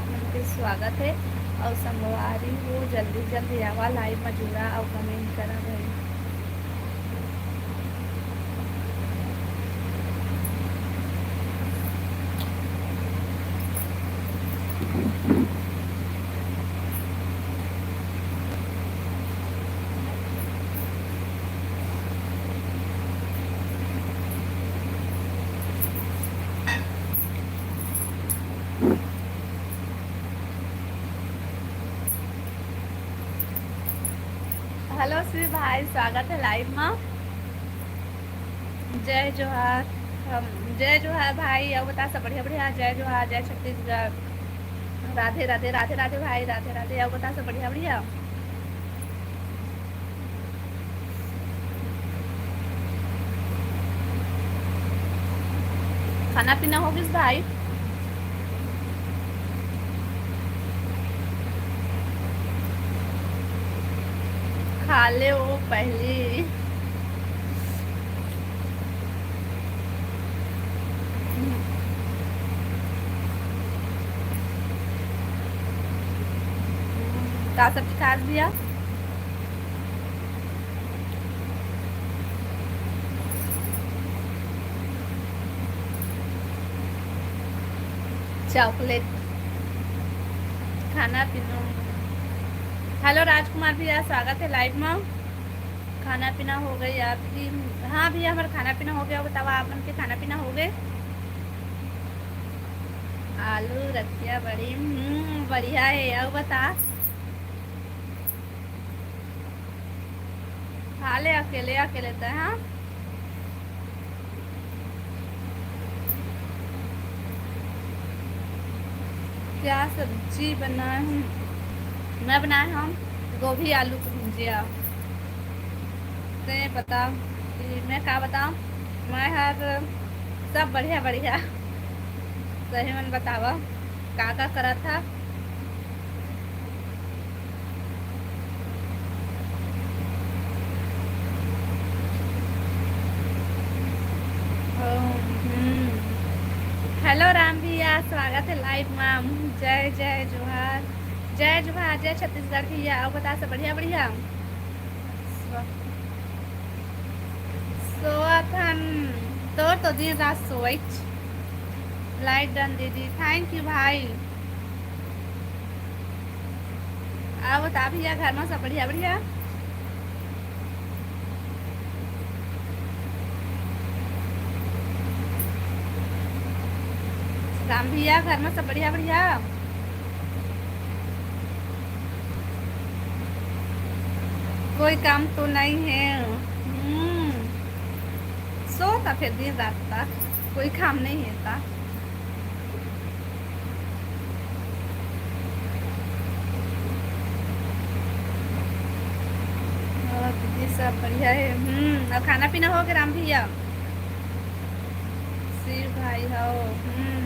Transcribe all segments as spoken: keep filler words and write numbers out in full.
मन के स्वागत हे। अउ संगवारी हो, जल्दी जल्दी आवा, live म जुड़ा अउ comment करा भाई। Hello शिव भाई, स्वागत हे live मा। जय जोहार। हम, जय जोहार भाई, अउ बता सब बढ़िया बढ़िया? जय जोहार, जय छत्तीसगढ़। राधे राधे, राधे राधे भाई, राधे राधे। अउ बता सब बढ़िया बढ़िया? खाना पीना हो गिस भाई? खा ले वो पहली। का सब्जी खास भैया? Chocolate। खाना पीना। Hello राजकुमार भैया, स्वागत हे live मा। खाना पीना हो गई आपकी? हाँ भैया, हमारा खाना पीना हो गया। बतावा, आप मन के खाना पीना हो गए? आलू रखिया बड़ी, हम्म, बढ़िया हे। अउ बता, खा ले अकेले अकेले तै, हाँ? क्या सब्जी बनाए हूँ? मैं बनाए हूँ गोभी आलू के भुजिया। तै बता कि मैं का बताऊँ, मैं हर सब बढ़िया बढ़िया। सही मन बतावा, का का करत हा? ओ, हम्म। Hello राम भैया, स्वागत हे live मा। जय जय जोहार, जय जोहार, जय छत्तीसगढ़ भैया। अउ बता सब बढ़िया बढ़िया? सोवत हन, तोर तो दिन रात सोवइच। Like done दीदी, thank you भाई। अउ बता भैया, घर मा सब बढ़िया बढ़िया? राम भैया, घर मा सब बढ़िया बढ़िया? कोई काम तो नहीं है। हम्म। सोता फिर दिन रात तक, कोई काम नहीं है ता। और दीदी सब बढ़िया है। हम्म, और खाना पीना हो गया राम भैया? शिव भाई हो। हम्म।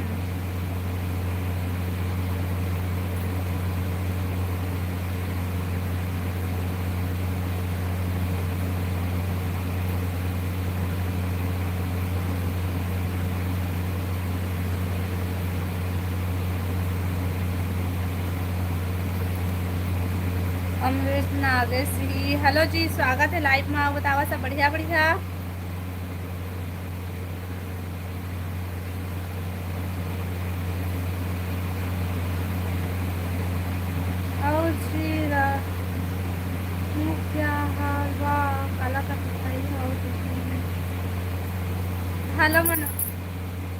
अमृत नागेश जी, hello जी, स्वागत है live में। बतावा सब बढ़िया बढ़िया? अउ जी रा-, तू क्या हाल बा? काला का बताई हो दीदी? Hello मन-,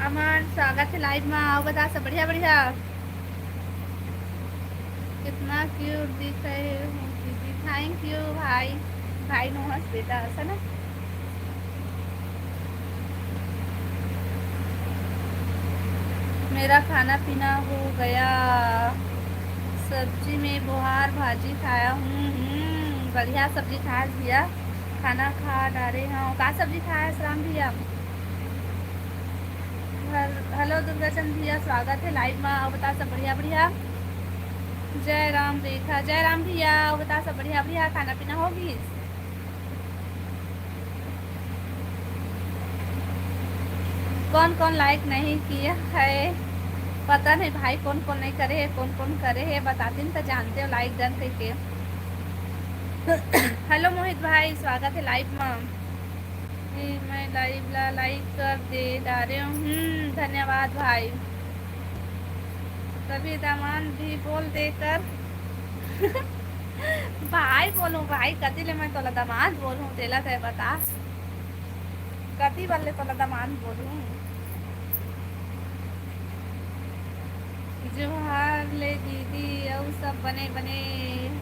अमन, स्वागत है live में। अउ बता सब बढ़िया बढ़िया? कितना cute दिख रहे हो दीदी। Thank you भाई। भाई नोहस बेटा असन ना। मेरा खाना पीना हो गया, सब्जी में बोहार भाजी खाया हूँ। हम्म, बढ़िया सब्जी खाए भैया, खाना खा डारे हूँ। का सब्जी खाए राम भैया? Hello दुर्गा चंद भैया, स्वागत है live में। अउ बता सब बढ़िया बढ़िया? जय राम रेखा, जय राम भैया। अउ बता सब बढ़िया बढ़िया, खाना पीना हो गई? कौन कौन like नहीं किया है? पता नहीं भाई, कौन कौन नहीं करे है, कौन कौन करे है, बतातिन त जानते हो, like done कहिके। हेलो मोहित भाई, स्वागत है live में। ए, मैं live ला like कर दे डारे हूँ। हम्म, धन्यवाद भाई। कभी दामाद भी बोल देकर। भाई बोलूं भाई, कति ले मैं तोला दामाद बोलूं, तेला तय बता। कति बल्ले तोला दामाद बोलूं? जोहार ले दीदी, अउ सब बने बने?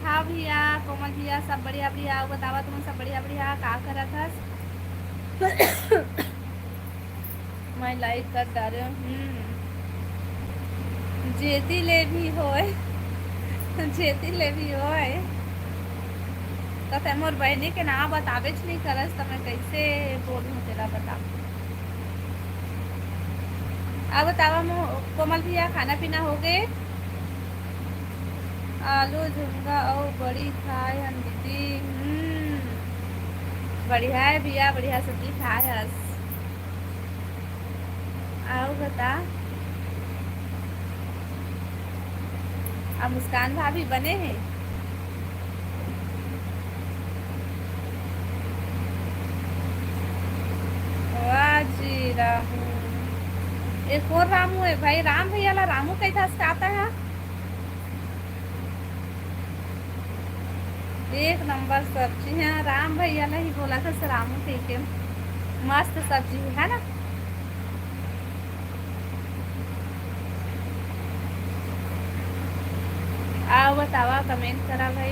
हाँ भैया, कोमल भैया, सब बढ़िया बढ़िया। अउ बतावा, तुम सब बढ़िया बढ़िया, का करत हस? मैं like कर डारे हूँ। हम्म। जेती ले भी होय, जेती ले भी होय, त तै मोर बहिनी के नाम बताबेच नहीं करस, त मैं कैसे बोलूँ तेला, बता। अब बतावा मो-, कोमल भैया, खाना पीना हो गए? आलू झुनगा अउ बड़ी खाए हन दीदी। हम्म, बढ़िया है भैया, बढ़िया सब्जी खाए हस। अउ बता, अब मुस्कान भाभी बने हैं? वाह जी रामू, एक और रामू है भाई, राम भैया ला रामू कैसे आता है? एक नंबर सब्जी है, राम भैया ला ही बोला था सर, रामू कहिके। मस्त सब्जी है ना? अउ बतावा, comment करा भाई।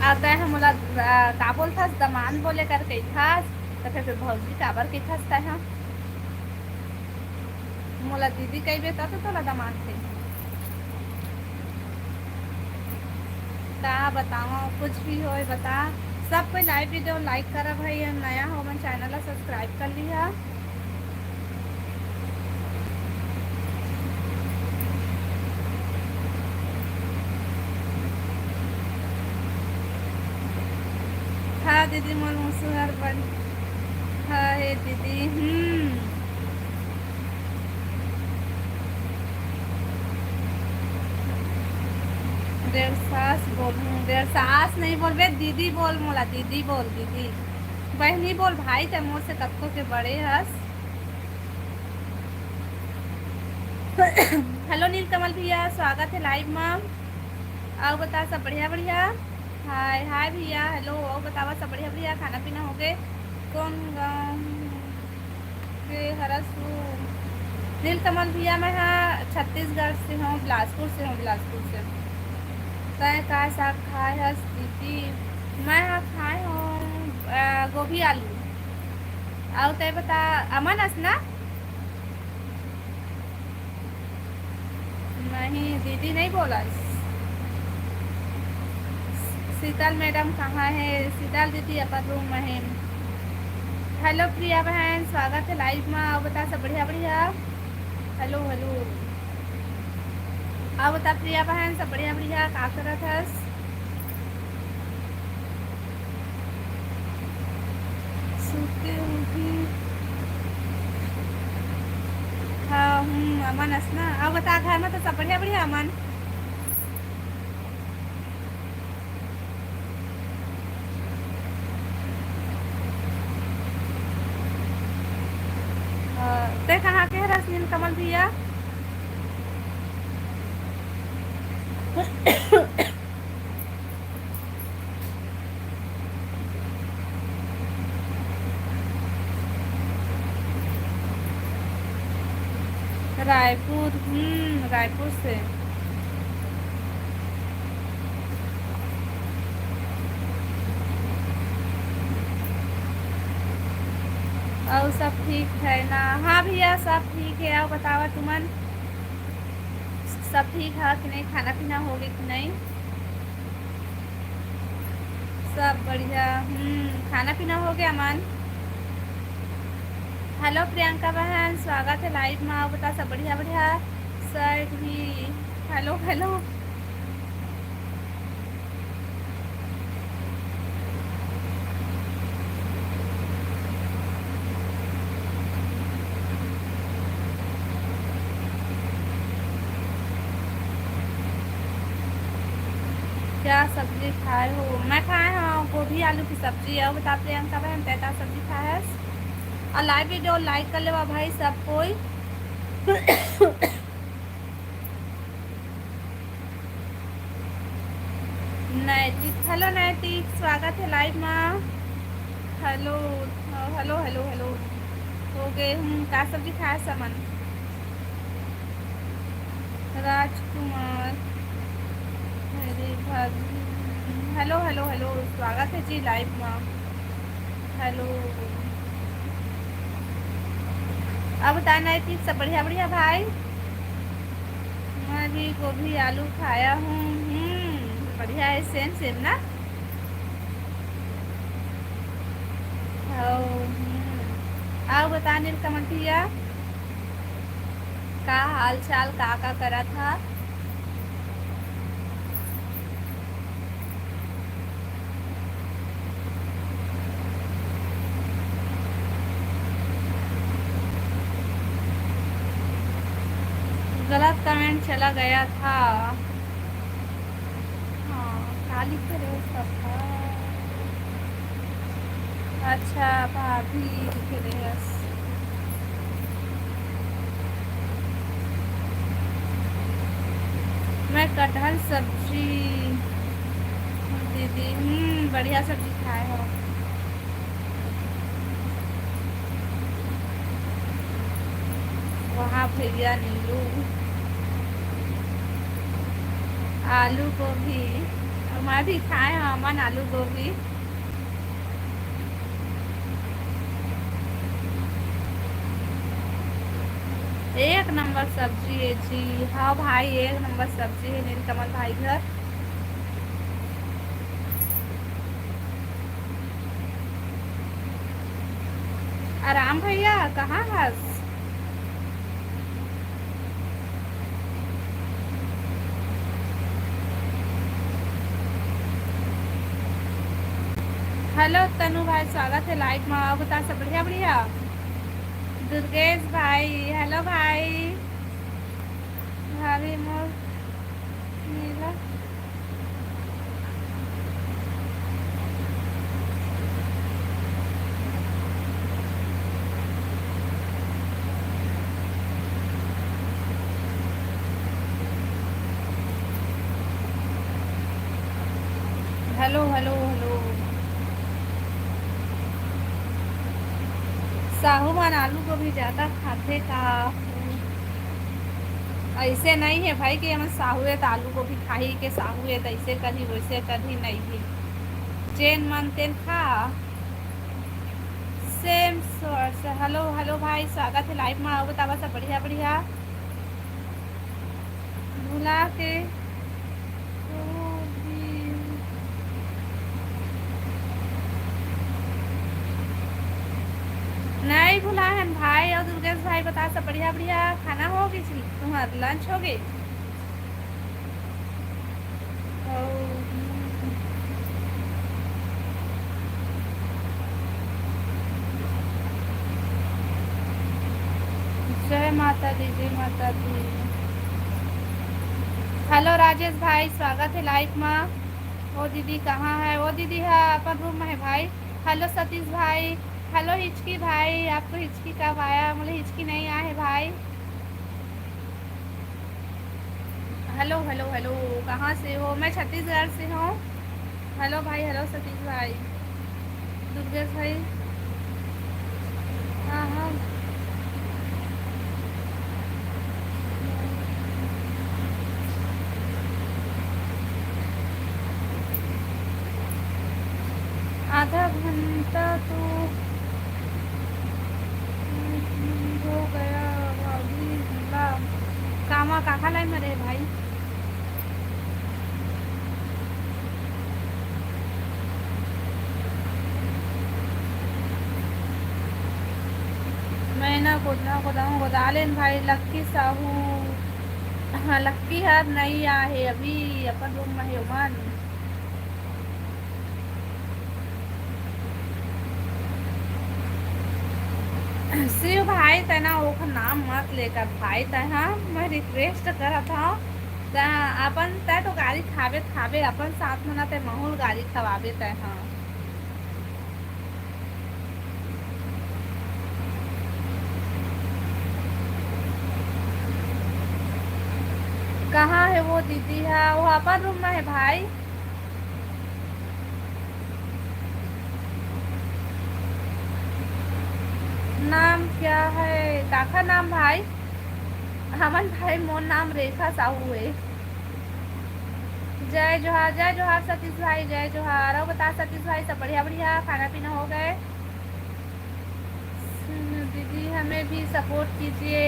अउ तै ह मोला, आ, का बोलथस, दमांद बोले कर कहिथस, त फिर भौजी काबर कहिथस तै ह? मोला दीदी कहिबे त तो तोला दमांद कहिबे। का बतावं, कुछ भी होय बता। सब कोई live video like करा भाई, नया हो मन channel ला subscribe कर लिहा। हाँ दीदी, मोर मुसुहर बन, हाँ हे दीदी, हम्म। डेढ़ सास बोलहूँ, डेढ़ सास नहीं बोलबे, दीदी बोल मोला, दीदी बोल, दीदी। बहिनी बोल भाई, ते मोर से कतको के बड़े हस। हेलो नीलकमल भैया, स्वागत है live मा। अउ बता, सब बढ़िया बढ़िया? हाय हाय भैया, हेलो। अउ बतावा, सब बढ़िया बढ़िया? खाना पीना हो गए? कौन गाँव के हरस तू? नीलकमल भैया, मैं हा छत्तीसगढ़ से हूँ, बिलासपुर से हूँ, बिलासपुर से। तय का साग खाए हस दीदी? मैं हा खाए हूँ, अ, गोभी आलू। अउ तय बता, अमन अस ना? नहीं, दीदी नहीं बोलस। शीतल मैडम कहाँ है? शीतल दीदी अपन रूम में है। हेलो प्रिया बहन, स्वागत है live में। अउ बता, सब बढ़िया बढ़िया? Hello hello. अउ बता प्रिया बहन, सब बढ़िया बढ़िया? का करत हस? सुते होही। हाँ, हम्म, अमन अस ना। अउ बता, घर में तो सब बढ़िया बढ़िया अमन? हाँ, ते कहाँ के हरस नीलकमल भैया? रायपुर, हम्म, रायपुर से। अउ सब ठीक है ना? हाँ भैया, सब ठीक है। अउ बतावा तुमन, सब ठीक है कि नहीं? खाना पीना हो गए कि नहीं? सब बढ़िया। हम्म, खाना पीना हो गया मन? हेलो प्रियंका बहन, स्वागत है live में। अउ बता, सब बढ़िया बढ़िया? सर भी हेलो हेलो। क्या सब्जी खाए हो? मैं खाए हंव गोभी आलू की सब्जी। अउ बता प्रियंका बहन, तैं का सब्जी खाए हस? अउ live video like कर लेवा भाई सब कोई। नैतिक, hello नैतिक, स्वागत हे live मा। Hello, hello, hello, hello। हो गे, हम्म, का सब्जी खाए हस मन? राजकुमार, अरे भाभी, hello, hello, hello, स्वागत हे जी live मा। Hello। अउ बता नैतिक, सब बढ़िया, बढ़िया भाई? मैं भी गोभी आलू खाया हूँ। हम्म, बढ़िया हे, same same ना। हव, हम्म। अउ बता नीलकमल भैया, का हाल चाल, का का करत हा? गलत comment चला गया था। हाँ, का लिखे रहे सब? अच्छा, भाभी लिखे रहे हस। मैं कटहल सब्जी, दीदी, हम्म, बढ़िया सब्जी खाए हो। वहाँ भैया नीलू आलू गोभी, मैं भी खाए हंव मन आलू गोभी। एक नंबर सब्जी हे जी। हाँ भाई, एक नंबर सब्जी हे नीलकमल भाई घर। आराम भैया, कहाँ हस? Hello तनु भाई, स्वागत हे live मा। अउ बता, सब बढ़िया, बढ़िया? दुर्गेश भाई, hello भाई। भाभी मोर नीला। Hello, hello, hello। साहू मन आलू गोभी ज्यादा खाथे का? अइसे नइ हे भाई कि हमन साहू ए त आलू गोभी खाही के साहू ए त अइसे करही वइसे करही, नइ हे। जेन मन तेन खा। Same source। Hello, hello भाई, स्वागत हे live मा। अउ बतावा सब बढ़िया, बढ़िया? भुला के तो भी नइ भुला हन भाई। अउ दुर्गेश भाई, बता सब बढ़िया, बढ़िया? खाना हो गे तुम्हार, lunch हो गे? जय माता दी, जय माता दी। Hello राजेश भाई, स्वागत हे live मा। ओ दीदी कहाँ हे? ओ दीदी हा अपन room मा हे भाई। Hello सतीश भाई, hello हिचकी भाई, आपको हिचकी कब आया? मोला हिचकी नइ आए हे भाई। Hello, hello, hello, कहाँ से हो? मैं छत्तीसगढ़ से हूँ। Hello भाई, hello सतीश भाई, दुर्गेश भाई। हाँ, हाँ। आधा घंटा तो हो गया, अभी हमला कामा काका लाइन में रहे भाई। मैना गोदना गोदाऊँ गोदालेन भाई, लक्की साहू। हाँ, लक्की हर नई आ हे अभी, अपन room में हे ओमन। शिव भाई, तैं ना ओखर नाम मत लेकर भाई, तैं, हाँ, मैं request करत हूँ। तैं अपन, तैं तो गारी खाबे खाबे, अपन साथ म ना तैं महूं ल गारी खवाबे तैं ह। कहाँ हे वो दीदी? हा, वो अपन रूम म हे भाई। नाम क्या है? काखर नाम भाई? हमन भाई, मोर नाम रेखा साहू हे। जय जोहार, जय जोहार सतीश भाई, जय जोहार। अउ बता सतीश भाई, सब बढ़िया, बढ़िया, खाना पीना हो गए? दीदी, हमें भी सपोर्ट कीजिए।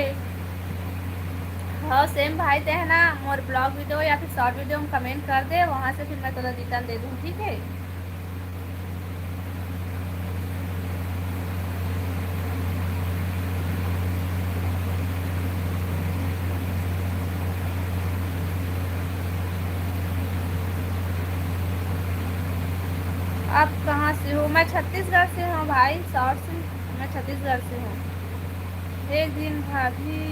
हाँ, सेम भाई, ते है ना, मोर ब्लॉग वीडियो या फिर शॉर्ट वीडियो में कमेंट कर दे, वहाँ से फिर मैं तोला रिटर्न दे दूँ, ठीक है? आप कहाँ से हो? मैं छत्तीसगढ़ से हूँ भाई, शॉर्ट से। मैं छत्तीसगढ़ से हूँ। एक दिन भाभी,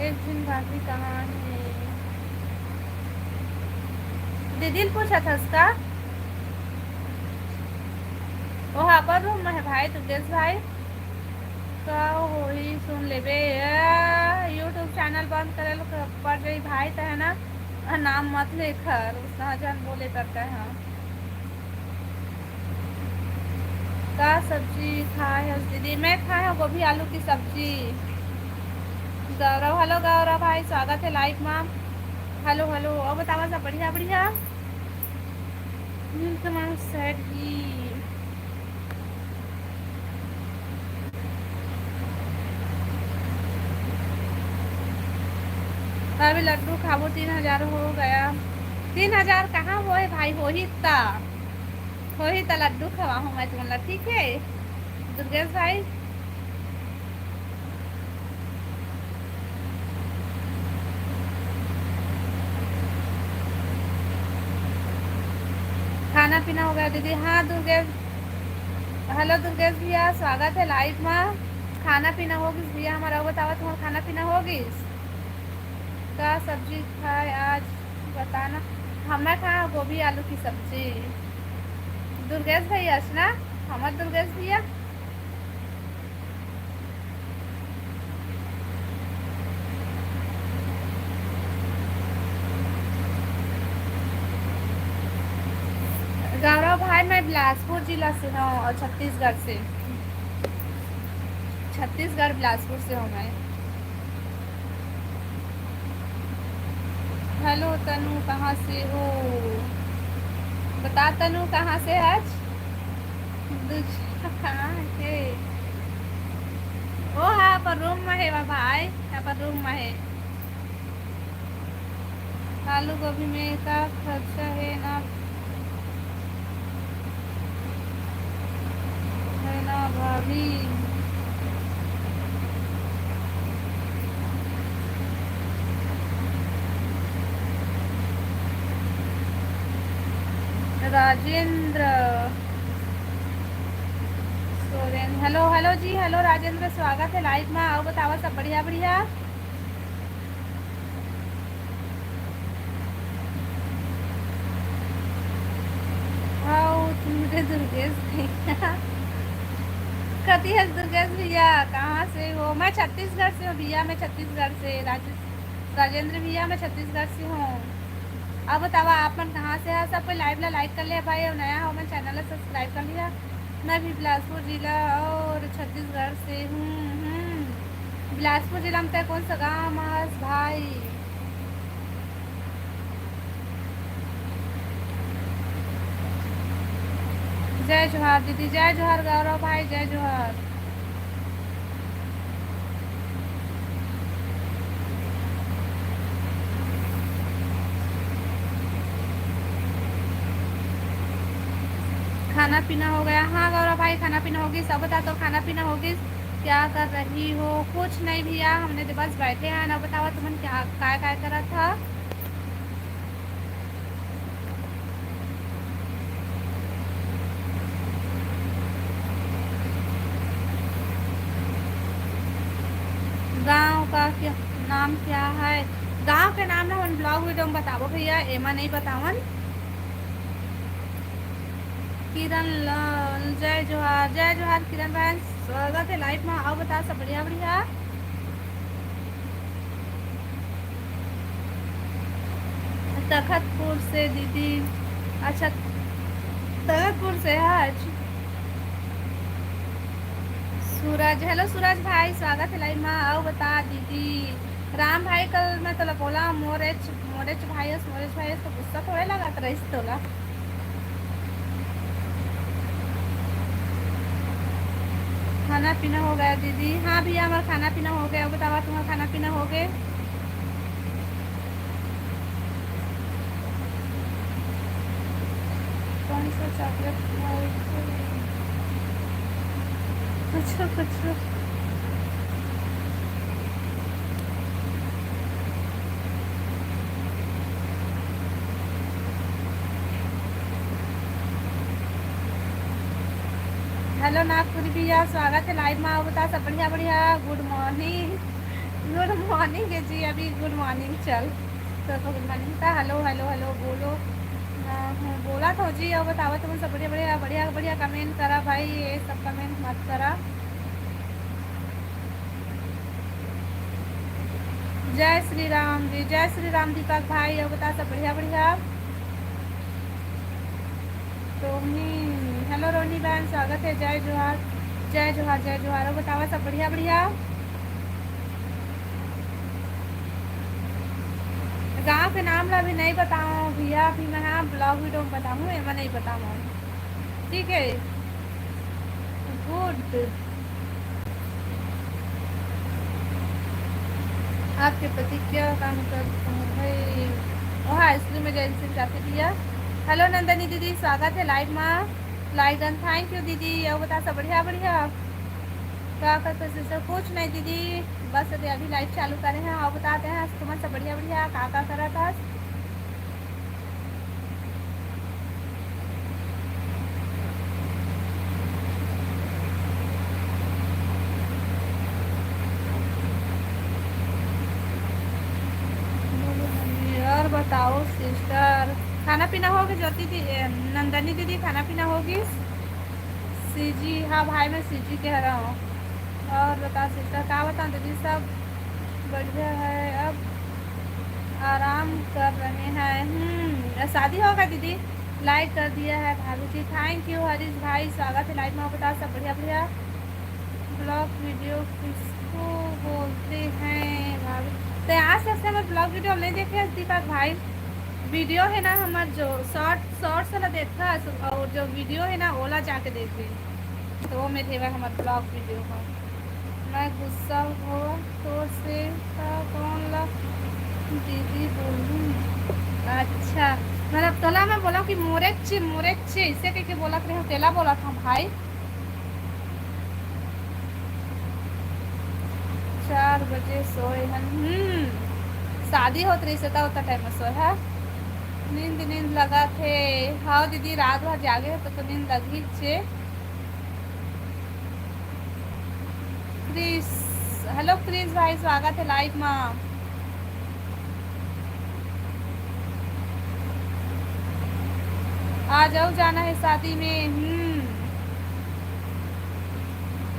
एक दिन भाभी कहाँ है? दीदी ल पूछत हस का? ओहा अपन रूम में है भाई, दुर्गेश भाई। का होही सुन लेबे। आ, YouTube चैनल बंद करे ल पड़ जाही भाई, त है ना, आ, नाम मत लेकर, उसना जन बोले करता है। का सब्जी खाए हस दीदी? मैं खाए हूँ गोभी आलू की सब्जी। गौरव, हेलो गौरव भाई, स्वागत है लाइव में। हेलो, हेलो, और बतावा, सब बढ़िया, बढ़िया? नीलकमल सेठ जी। अभी लड्डू खाबो, तीन हजार हो गया। तीन हजार कहाँ होए भाई, होही ता, होही ता लड्डू खवाहूँ मैं तुमन ला, ठीक है दुर्गेश भाई? खाना पीना हो गया दीदी? हाँ दुर्गेश, हेलो दुर्गेश भैया, स्वागत है लाइव में। खाना पीना हो गिस भैया हमारा, बतावा तुम्हारा खाना पीना हो गिस? का सब्जी खाए आज बताना? हमें खाए गोभी आलू की सब्जी। दुर्गेश भैया ना, हमार दुर्गेश भैया। गौरव भाई, मैं बिलासपुर जिला से हूँ और छत्तीसगढ़ से, छत्तीसगढ़ बिलासपुर से हूँ मैं। हेलो तनु, कहाँ से हो? बता तनु, कहाँ से आज? दूसरा कहाँ है? ओ हाँ, अपन रूम में है बा भाई, अपन रूम में है। आलू गोभी में का खर्चा है ना, है ना भाभी? राजेंद्र सोरेन, हेलो, हेलो जी, हेलो राजेंद्र, स्वागत है लाइव में। आओ बतावा, सब बढ़िया, बढ़िया? आओ तुमरे दुर्गेश भैया। कति है दुर्गेश भैया, कहाँ से हो? मैं छत्तीसगढ़ से हूँ भैया, मैं छत्तीसगढ़ से। राजेश, राजेंद्र भैया, मैं छत्तीसगढ़ से हूँ। अब बतावा, आप मन कहाँ से है? सब कोई लाइव ला लाइक कर लिया भाई, और नया हो मन चैनल ला सब्सक्राइब कर लिया। मैं भी बिलासपुर जिला और छत्तीसगढ़ से हूँ। हम्म, बिलासपुर जिला में तय कौन सा गाँव हस भाई? जय जोहार दीदी, जय जोहार गौरव भाई, जय जोहार। खाना पीना हो गया? हाँ गौरव भाई, खाना पीना हो गिस। सब बता तो, खाना पीना हो गिस? क्या कर रही हो? कुछ नहीं भैया, हमने तो बस बैठे हैं ना। बतावा तुमन क्या, काय काय करत हा? गांव का क्या, नाम क्या है? गांव के नाम ला हमन vlog video में बताबो भैया, एमा नहीं बतावन। किरण लाल, जय जोहार, जय जोहार किरण बहन, स्वागत है live में। अउ बता सब बढ़िया बढ़िया। तखतपुर से दीदी, अच्छा तखतपुर से है आज। सूरज, hello सूरज भाई, स्वागत है live में। अउ बता दीदी, राम भाई कल मैं तोला बोला मोरेच मोरेच भाई अस, मोरेच भाई अस, तो गुस्सा थोड़े लगत रहिस तोला। खाना पीना हो गया दीदी? हाँ भैया, हमारा खाना पीना हो गया। बतावा, तुम्हारा खाना पीना हो गए? कौन सा चॉकलेट खाए? कुछ कुछ। हेलो नागपुरी भैया, स्वागत है लाइव में। अउ बता सब बढ़िया बढ़िया। गुड मॉर्निंग, गुड मॉर्निंग है जी, अभी गुड मॉर्निंग चल तो गुड मॉर्निंग का हेलो हेलो हेलो बोलो। हाँ, हाँ, बोला तो जी। अउ बतावा तुम सब बढ़िया बढ़िया बढ़िया बढ़िया कमेंट करा भाई, ये सब कमेंट मत करा। जय श्री राम जी, जय श्री राम दीपक भाई। अउ बता सब बढ़िया बढ़िया। रोहिणी, हेलो रोहिणी बहन, स्वागत है। जय जोहार, जय जोहार, जय जोहार। अउ बतावा सब बढ़िया बढ़िया। गांव के नाम ला भी नहीं बताओ भैया, अभी मैं हाँ vlog video में बताऊँ, एमा नहीं बताऊँ। ठीक है, गुड। आपके पति क्या काम करते हैं भाई? ओ हाँ, स्कूल में जय सिंह जाती भैया। हेलो नंदनी दीदी, स्वागत है लाइव में। लाइव डन, थैंक यू दीदी। अउ बता सब बढ़िया बढ़िया। का करते सिस्टर? कुछ नहीं दीदी, बस अभी अभी लाइव चालू करे हैं। अउ बताते हैं तुमन सब बढ़िया बढ़िया का का करत हस? और बताओ सिस्टर, खाना पीना हो गया ज्योति दी-, ए, नंदनी दीदी, खाना पीना हो गया? सीजी, हाँ भाई, मैं सीजी कह रहा हूँ। और बता सिस्टर, का बताऊँ दीदी, सब बढ़िया है, अब आराम कर रहे हैं। हम्म, शादी होगा दीदी, लाइक कर दिया है भाभी जी। थैंक यू हरीश भाई, स्वागत है लाइव में। बता सब बढ़िया बढ़िया। ब्लॉग वीडियो किसको बोलते हैं भाभी? तो आज से मैं ब्लॉग वीडियो नहीं देखे दीपक भाई। वीडियो है ना हमार जो शॉर्ट, शॉर्ट्स वाला देखा, और जो वीडियो है ना ओला जाके देख ले, तो वो में देवा हमार ब्लॉग वीडियो का। मैं गुस्सा हो तो से का कौन ला दीदी बोलूं? अच्छा, मतलब तोला मैं बोला कि मोरेच्चे, मोरेच्चे, इसे कह के बोलत रहे हो, तेला बोला था भाई। चार बजे सोए हन। हम्म, शादी होत रहिस त ओतना टाइम में सोए है। नींद, नींद लगा थे। हाँ दीदी, रात भर जागे हो तो, तो नींद लगी छे। क्रिस, हेलो क्रिस भाई, स्वागत है लाइव में। आ जाओ, जाना है शादी में। हम्म,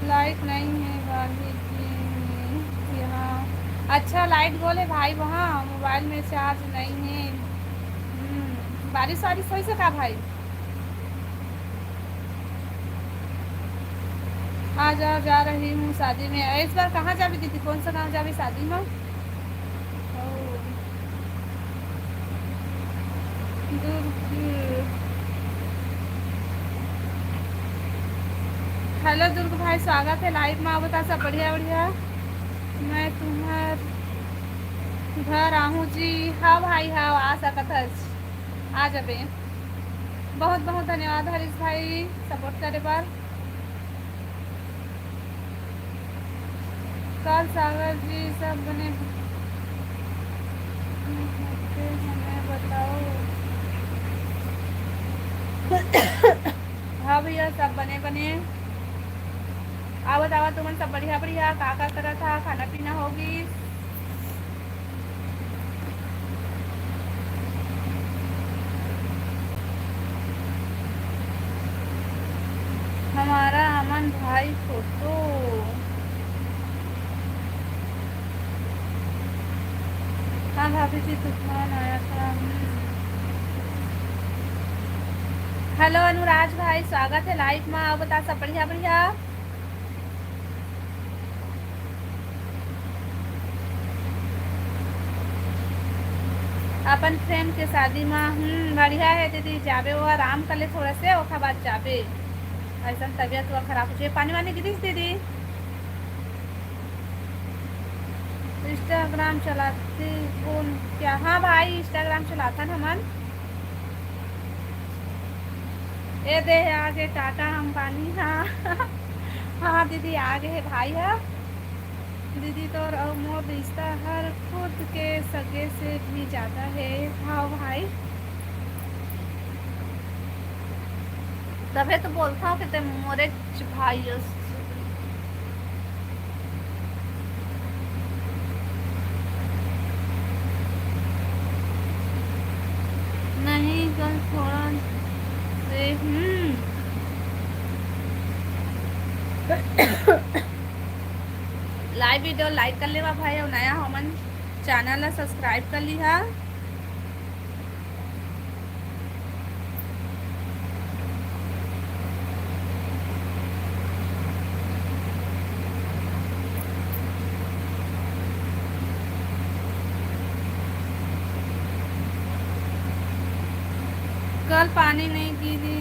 लाइट नहीं है भाभी जी यहाँ। अच्छा, लाइट गोल है भाई, वहाँ मोबाइल में चार्ज नहीं है। हम्म, बारिश वारिश होइस का भाई? आ जाओ, जा रही हूँ शादी में। इस बार कहाँ जाबे दीदी, कौन सा गाँव जाबे शादी में? ओ, दुर्ग। हेलो दुर्ग भाई, स्वागत है लाइव में। बता सब बढ़िया बढ़िया। मैं तुम्हार घर आहूँ जी। हाँ भाई, हाँ, आ सकत हस, आ जाबे। बहुत बहुत धन्यवाद हरीश भाई, सपोर्ट करे बर। कल सागर जी सब बने होते हमें बताओ। हाँ भैया, सब बने बने। आवत आवत तुमन सब बढ़िया बढ़िया का का करत हा, खाना पीना होगी? हमारा अमन भाई फोटो। हाँ भाभी जी, तूफान आया था। हम्म। हेलो अनुराज भाई, स्वागत है लाइव में। आओ, बता, सब बढ़िया? बढ़िया। अपन फ्रेंड के शादी में। हम्म, बढ़िया है दीदी, जाबे वो आराम कर ले थोड़ा से, ओखा बाद जाबे। ऐसा तबीयत हुआ खराब हो जाए। पानी वानी गिरिस दीदी? इंस्टाग्राम चलाते कौन क्या? हाँ भाई, इंस्टाग्राम चलाता ना हमन। ए दे, आगे टाटा अंबानी। हाँ। हाँ दीदी, आगे है भाई। हाँ दीदी, तो और मोर रिश्ता हर खुद के सगे से भी ज्यादा है। हाँ भाई, तबे तो बोलता हूँ कि ते मोरे भाई हो। नहीं, कल थोड़ा से, हम्म। लाइव वीडियो लाइक कर लेवा भाई, और नया हमन चैनल ला सब्सक्राइब कर लिहा। कल पानी नहीं गिरी।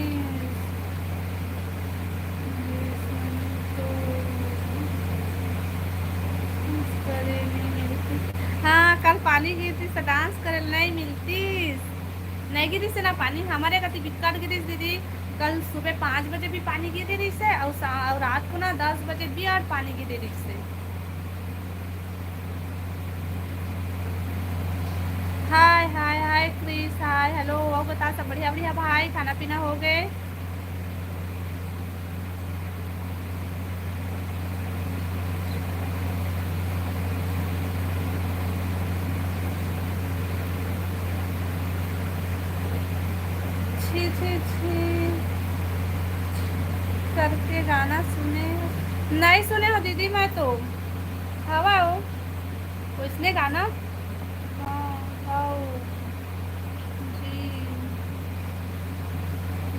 हाँ, कल पानी गिरतिस त डांस करे नहीं मिलतिस। नहीं गिरिस ना पानी, हमारे कति बिकट गिरिस दीदी। कल सुबह पाँच बजे भी पानी गिरे रहिस है और सा-, और रात को ना दस बजे भी और पानी गिरे रहिस है। हाय, हाय, हाय क्रिस, हाय, हेलो, और बता, सब बढ़िया, बढ़िया भाई, खाना पीना हो गए? छी, छी, छी करके गाना सुने, नहीं सुने हो दीदी, मैं तो हवा हो। वैसने गाना? हाँ, हव। जी।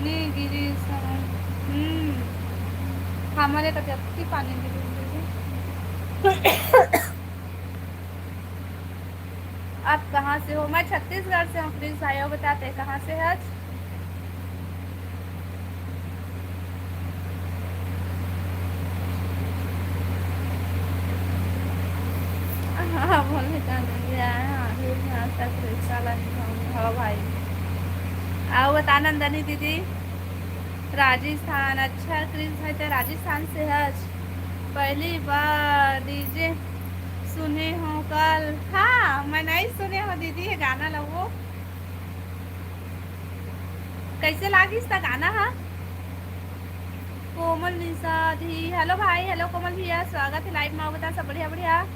नी गिरी समझ। हम्म। हमारे तो जबकि पानी गिरी। आप कहाँ से हो? मैं छत्तीसगढ़ से हूँ। प्लीज भाइयों बताते कहाँ से है आज? हाँ, बोले का नहीं आया। हाँ, फिर यहाँ तक रिक्शा लगी हम। हाँ भाई, आओ बता नंदनी दीदी। राजस्थान, अच्छा क्रिस भाई, ते राजस्थान से हच? पहली बार डीजे सुने हो कल। हाँ, मैं नहीं सुने हो दीदी ये गाना ला। वो कैसे लागिस त गाना हा? कोमल निषाद ही, हेलो भाई, हेलो कोमल भैया, स्वागत है लाइव में। बता सब बढ़िया, बढ़िया।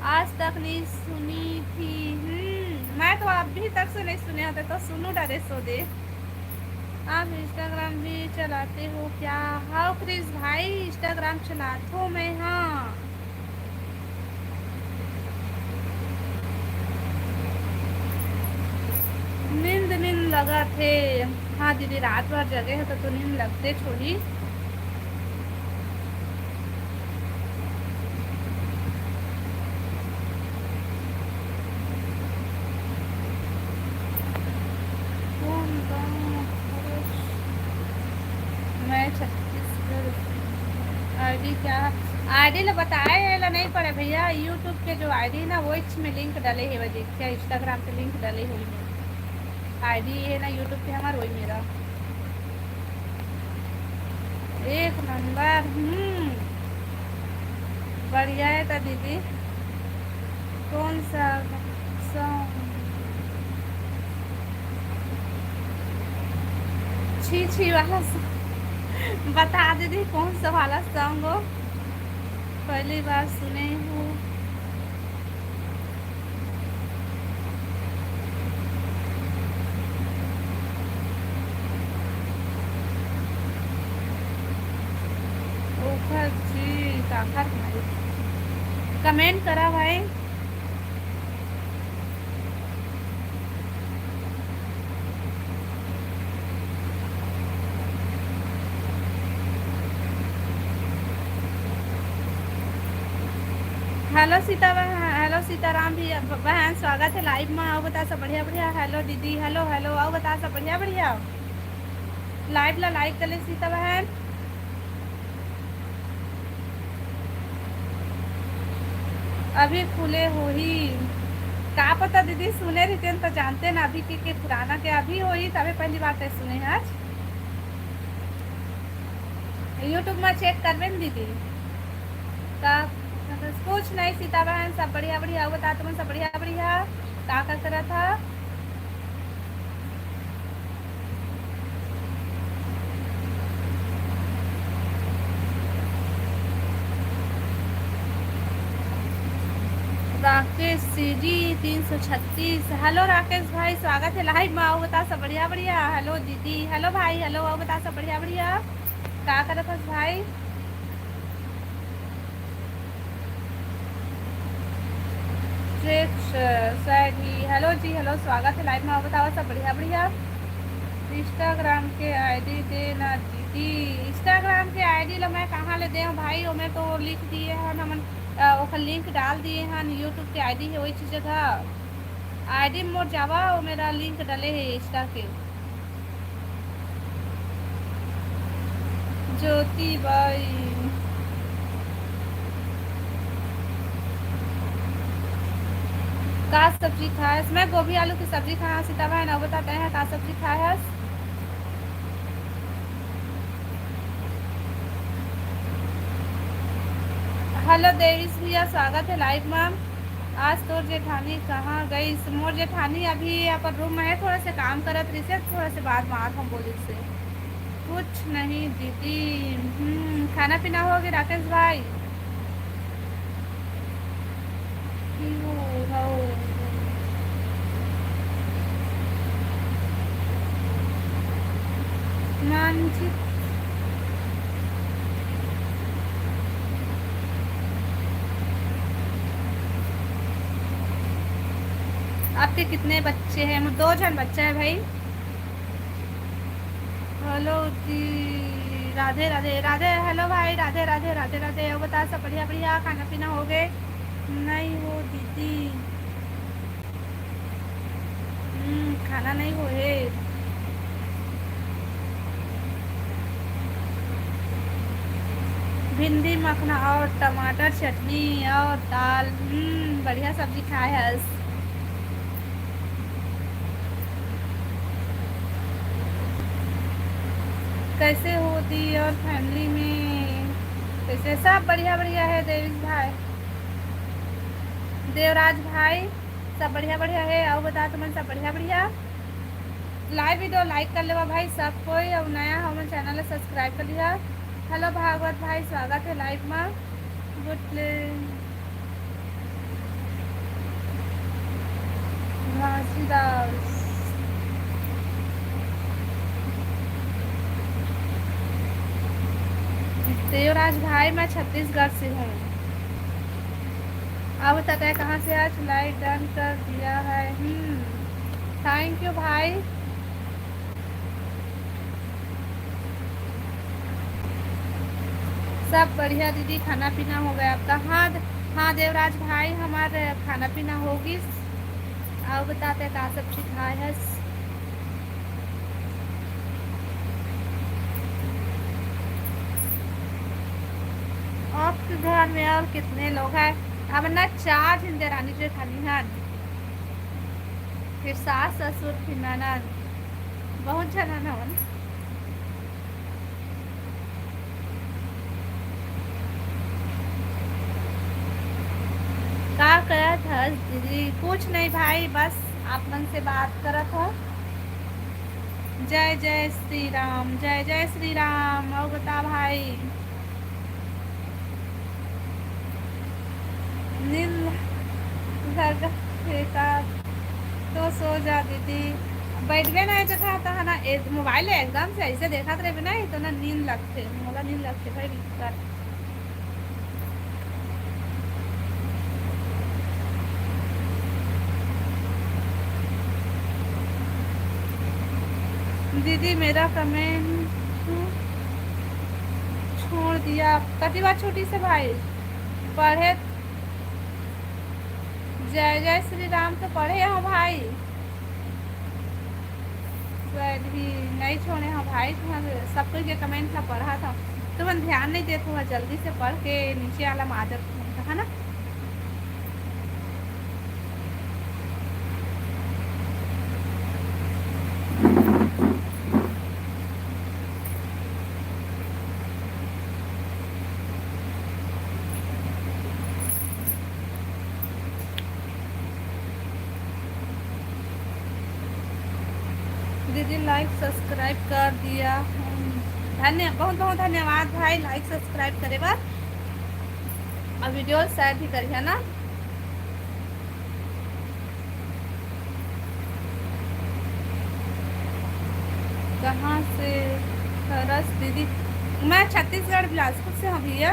आज तक नहीं सुनी थी। हम्म, मैं तो अभी तक से नहीं सुने होते तो सुनू डरे सो दे। आप इंस्टाग्राम भी चलाते हो क्या? हाँ क्रिस भाई, इंस्टाग्राम चलाथो मैं। हाँ, नींद नींद लगा थे। हाँ दीदी, रात भर जगे हो तो, तो नींद लगते छोड़ी। कौन गाँव? मैं छत्तीसगढ़। आईडी क्या है? आईडी ला बताए ला नहीं पड़े भैया। यूट्यूब के जो आईडी ना, वो इसमें लिंक डाले है, वजह क्या इंस्टाग्राम पे लिंक डाले हुई है। आईडी है ना यूट्यूब पे हमार, वही मेरा। एक नंबर। हम्म, बढ़िया है तो दीदी। कौन सा सॉन्ग? छी छी वाला सॉन्ग बता दीदी, कौन सा वाला सॉन्ग हो? पहली बार सुने हूँ। आखिर भाई, comment करा भाई। Hello सीता बहन, hello सीताराम भी बहन, स्वागत है live में। अउ बता सब बढ़िया बढ़िया। Hello दीदी, hello hello। अउ बता सब बढ़िया बढ़िया। Live ला like कर ले सीता बहन। अभी खुले होही। का पता दीदी, सुने रहितेन त जानते ना, अभी के, के पुराना के अभी होही, तबे पहली बार ते सुने आज। YouTube में check करबे न दीदी। का, कुछ नहीं सीता बहन, सब बढ़िया बढ़िया। अउ बता तुमन सब बढ़िया बढ़िया, का का करत हा? राकेश सीजी तीन सौ छत्तीस। Hello राकेश भाई, स्वागत है live में। अउ बता सब बढ़िया बढ़िया। Hello दीदी, hello भाई, hello। अउ बता सब बढ़िया बढ़िया, का करत हस भाई? Hello जी, hello, स्वागत है live में। अउ बतावा सब बढ़िया बढ़िया। Instagram के ID दे ना दीदी। Instagram के ID ला मैं कहाँ ले देव भाई, ओमे तो लिख दिए हन हमन, अ, ओकर link डाल दिए हन, YouTube के ID है वही चीज जगह। ID मोर जावा, वो मेरा link डले है Insta के। ज्योति बाई, का सब्जी खाए हस? मैं गोभी आलू की सब्जी खाए हस। सीता बहन, अउ बता तैं ह का सब्जी खाए हस? Hello देवीश भैया, स्वागत है live में। आज तोर जेठानी कहाँ गईस? मोर जेठानी अभी अपन room में है, थोड़ा से काम करत रहिसे, थोड़ा से बाद में आत हम बोलिस से। कुछ नहीं दीदी। हम्म, खाना पीना हो गया राकेश भाई? क्यों हो? मानसिक आपके कितने बच्चे हैं? दो झन बच्चा है भाई। Hello जी, राधे राधे। राधे, hello भाई, राधे राधे, राधे राधे। अउ बता सब बढ़िया बढ़िया, खाना पीना हो गए? नहीं हो दीदी। हम्म, खाना नहीं होए। भिंडी मखना और टमाटर चटनी और दाल। हम्म, बढ़िया सब्जी खाए हस। कैसे हो दी और family में कैसे? सब बढ़िया बढ़िया है देवीश भाई, देवराज भाई, सब बढ़िया बढ़िया है। अउ बता तुमन सब बढ़िया बढ़िया। Live video like कर लेवा भाई सब कोई, अउ नया हो हमर channel ला subscribe कर लिहा। Hello भागवत भाई, स्वागत है live में। Good play। घासीदास। देवराज भाई, मैं छत्तीसगढ़ से हूँ। अब तक है कहाँ से आज like done कर दिया है। हम्म, thank you भाई। सब बढ़िया दीदी, खाना पीना हो गया आपका? हाँ द-, हाँ देवराज भाई, हमार खाना पीना हो गिस। अउ बता तैं का सब्जी खाए हस? आपके घर में और कितने लोग हैं? अब ना चार झन देरानी जेठानी हन, फिर सास ससुर, फिर ननद, बहुत झन हन। का करत हस दीदी? कुछ नहीं भाई, बस आप मन से बात करत हो। जय जय श्री राम, जय जय श्री राम। अउ बता भाई, नींद लग हे का? तो सो जा दीदी। बैठबे ना ए जगह त है ना, ए, mobile एकदम से ऐसे देखत रहिबे ना, तो ना नींद लगथे, मोला नींद लगथे भाई, दिक्कत। दीदी, मेरा कमेंट क्यों छोड़ दिया? कति बार छूटिस भाई? पढ़े। जय जय श्री राम तो पढ़े हो भाई। शायद ही नहीं छोड़े हो भाई, तुमन सब कोई के कमेंट ला पढ़ा था, तुमन ध्यान नहीं देते हो। जल्दी से पढ़ के नीचे वाला माजर, है ना? दीदी, लाइक सब्सक्राइब कर दिया हूँ। धन्य-, बहुत बहुत धन्यवाद भाई, लाइक सब्सक्राइब करे बर। अउ वीडियो शेयर भी करिहा ना। कहाँ से हरस दीदी? मैं छत्तीसगढ़ बिलासपुर से हूँ भैया।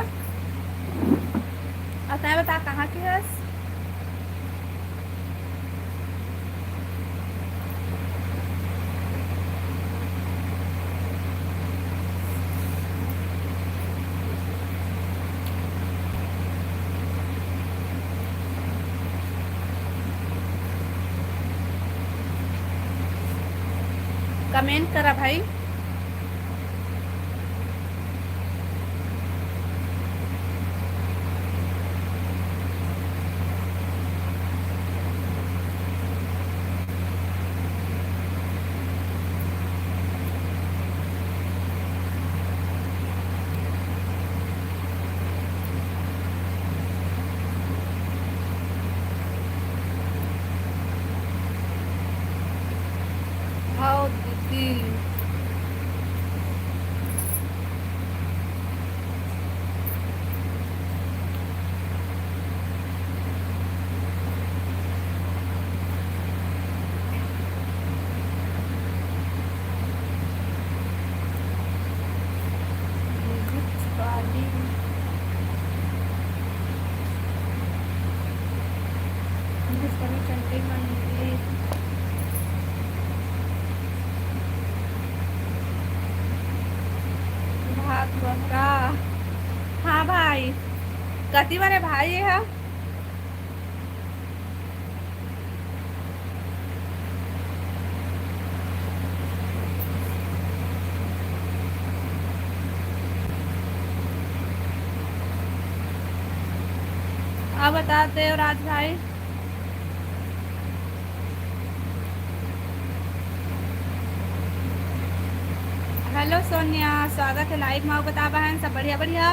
अउ तैं बता, कहाँ के हस? कमेंट करा भाई। हाँ दीदी। भात बहरा। हाँ भाई, कति बने भाई ये ह? आप बता देवराज भाई। हेलो सोनिया, स्वागत है लाइव में। बता बहन, सब बढ़िया? बढ़िया।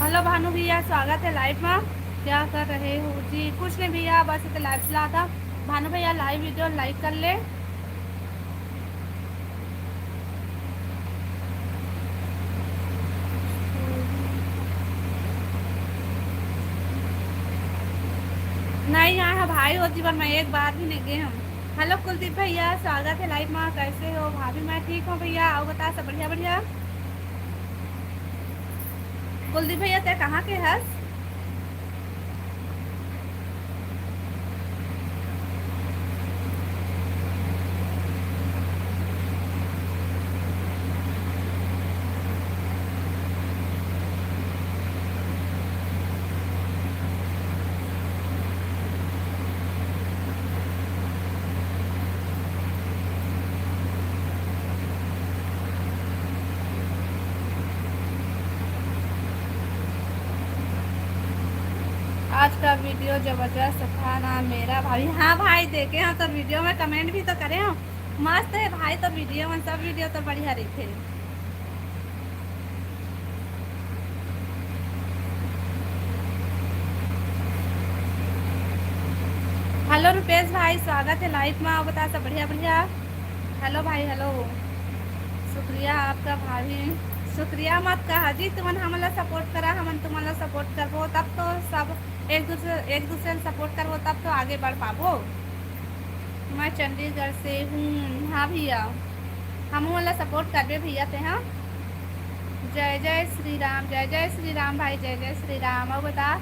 हेलो भानु भैया, स्वागत है लाइव में। क्या कर रहे हो जी? कुछ नहीं भैया, बस इतना लाइव चला था। भानु भैया, लाइव वीडियो लाइक कर ले। नहीं आए हैं भाई, वो जीवन में एक बार भी नहीं गए हम। हेलो कुलदीप भैया, स्वागत है लाइव में। कैसे हो भाभी? मैं ठीक हूँ भैया, अउ बता, सब बढ़िया? बढ़िया। कुलदीप भैया, तैं कहाँ के हस? आज का वीडियो जबरदस्त था ना मेरा भाभी। हाँ भाई, देखे हैं तो वीडियो में कमेंट भी तो करे हैं। मस्त है भाई, तो वीडियो में सब वीडियो तो बढ़िया रहिथे। हेलो रुपेश भाई, स्वागत है लाइव में। अउ बता, सब बढ़िया? बढ़िया। हेलो भाई, हेलो। शुक्रिया आपका भाभी। शुक्रिया मत कहा जी, तुमन हमन ला सपोर्ट करा, हमन तुमन ला सपोर्ट करबो तब तो सब एक दूसरे, एक दूसरे ला सपोर्ट करबो तब तो आगे बढ़ पाबो। मैं चंडीगढ़ से हूँ। हाँ भैया, हमहू ला support करबे भैया ते, हाँ। जय जय श्री राम, जय जय श्री राम भाई, जय जय श्री राम। अउ बता,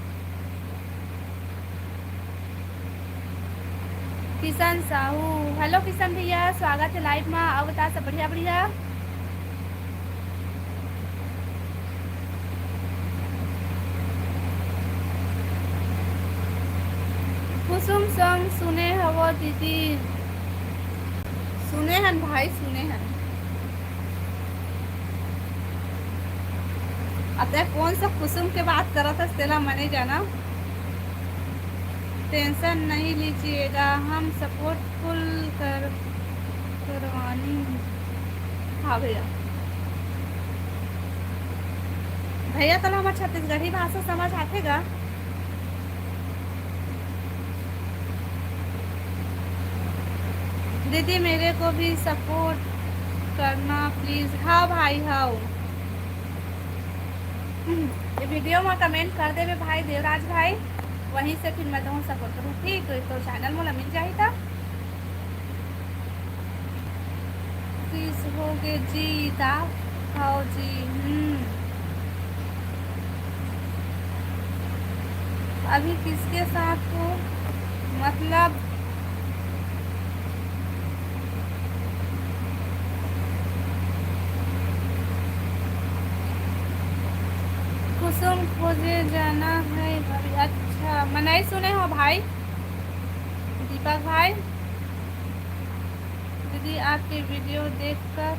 किशन साहू, hello किशन भैया, स्वागत हे live मा। अउ बता, सब बढ़िया बढ़िया? कुसुम song सुने हवो दीदी? सुने हन भाई, सुने हन। अब तैं कौन सा कुसुम के बात करत हस, तेला मने जाना। Tension नहीं लीजिएगा, हम support full कर, करवानी। हाँ भैया, भैया तोला हमर छत्तीसगढ़ी भाषा समझ आथे गा? दीदी, मेरे को भी support करना please। हाँ भाई, हाँ। ये video में comment कर देबे भाई, देवराज भाई, वहीं से फिर मैं तुमको support करूँ, ठीक? तो, तो channel मोला मिल जाही था। Please हो गे जी, ता खाओ जी। हम्म। अभी किसके साथ हो? मतलब, कुसुम खोजे जाना है भाभी। अच्छा, मैं नहीं सुने हो भाई, दीपक भाई। दीदी, आपके video देखकर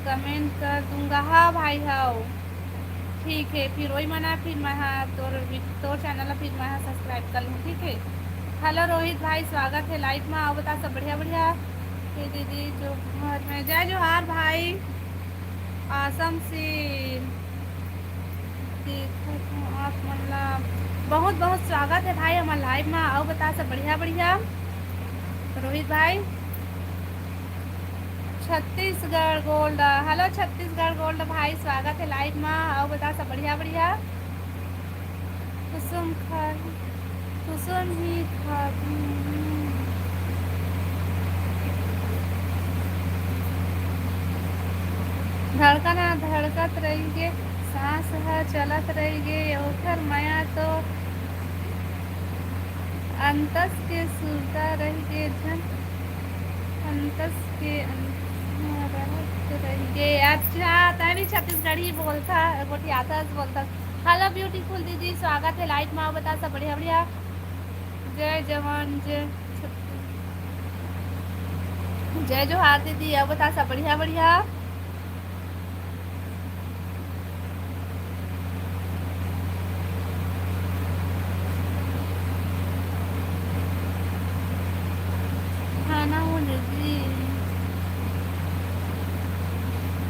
comment कर दूंगा। हाँ भाई, हाँ। ठीक है, फिर वही मना, फिर मैं, हाँ, तोर वी-, तोर channel ला फिर मैं, हाँ, subscribe कर लूँ, ठीक है। Hello रोहित भाई, स्वागत है live में। अउ बता, सब बढ़िया बढ़िया? हे दीदी, जोहार में, जय जोहार भाई। आसम से देखत हूँ आप मन ला। बहुत बहुत स्वागत है भाई हमर live में। अउ बता, सब बढ़िया बढ़िया रोहित भाई? Chhattisgarh Gold, hello Chhattisgarh Gold भाई, स्वागत है live में। अउ बता, सब बढ़िया बढ़िया? कुसुम खा, कुसुम ही खा। धड़कन ह धड़कत रहिगे, सांस ह चलत रहिगे, ओखर मया तो अंतस के सुरता रहिगे, झन अंतस के अंत रहत रहिगे। अच्छा, तैं भी छत्तीसगढ़ी बोलथा, गोठियाथस, बोलथस। Hello beautiful दीदी, स्वागत है live में। अउ बता, सब बढ़िया बढ़िया? जय जवान, जय छत्तीस-, जय जोहार दीदी। अउ बता, सब बढ़िया बढ़िया? खाना हो दीदी,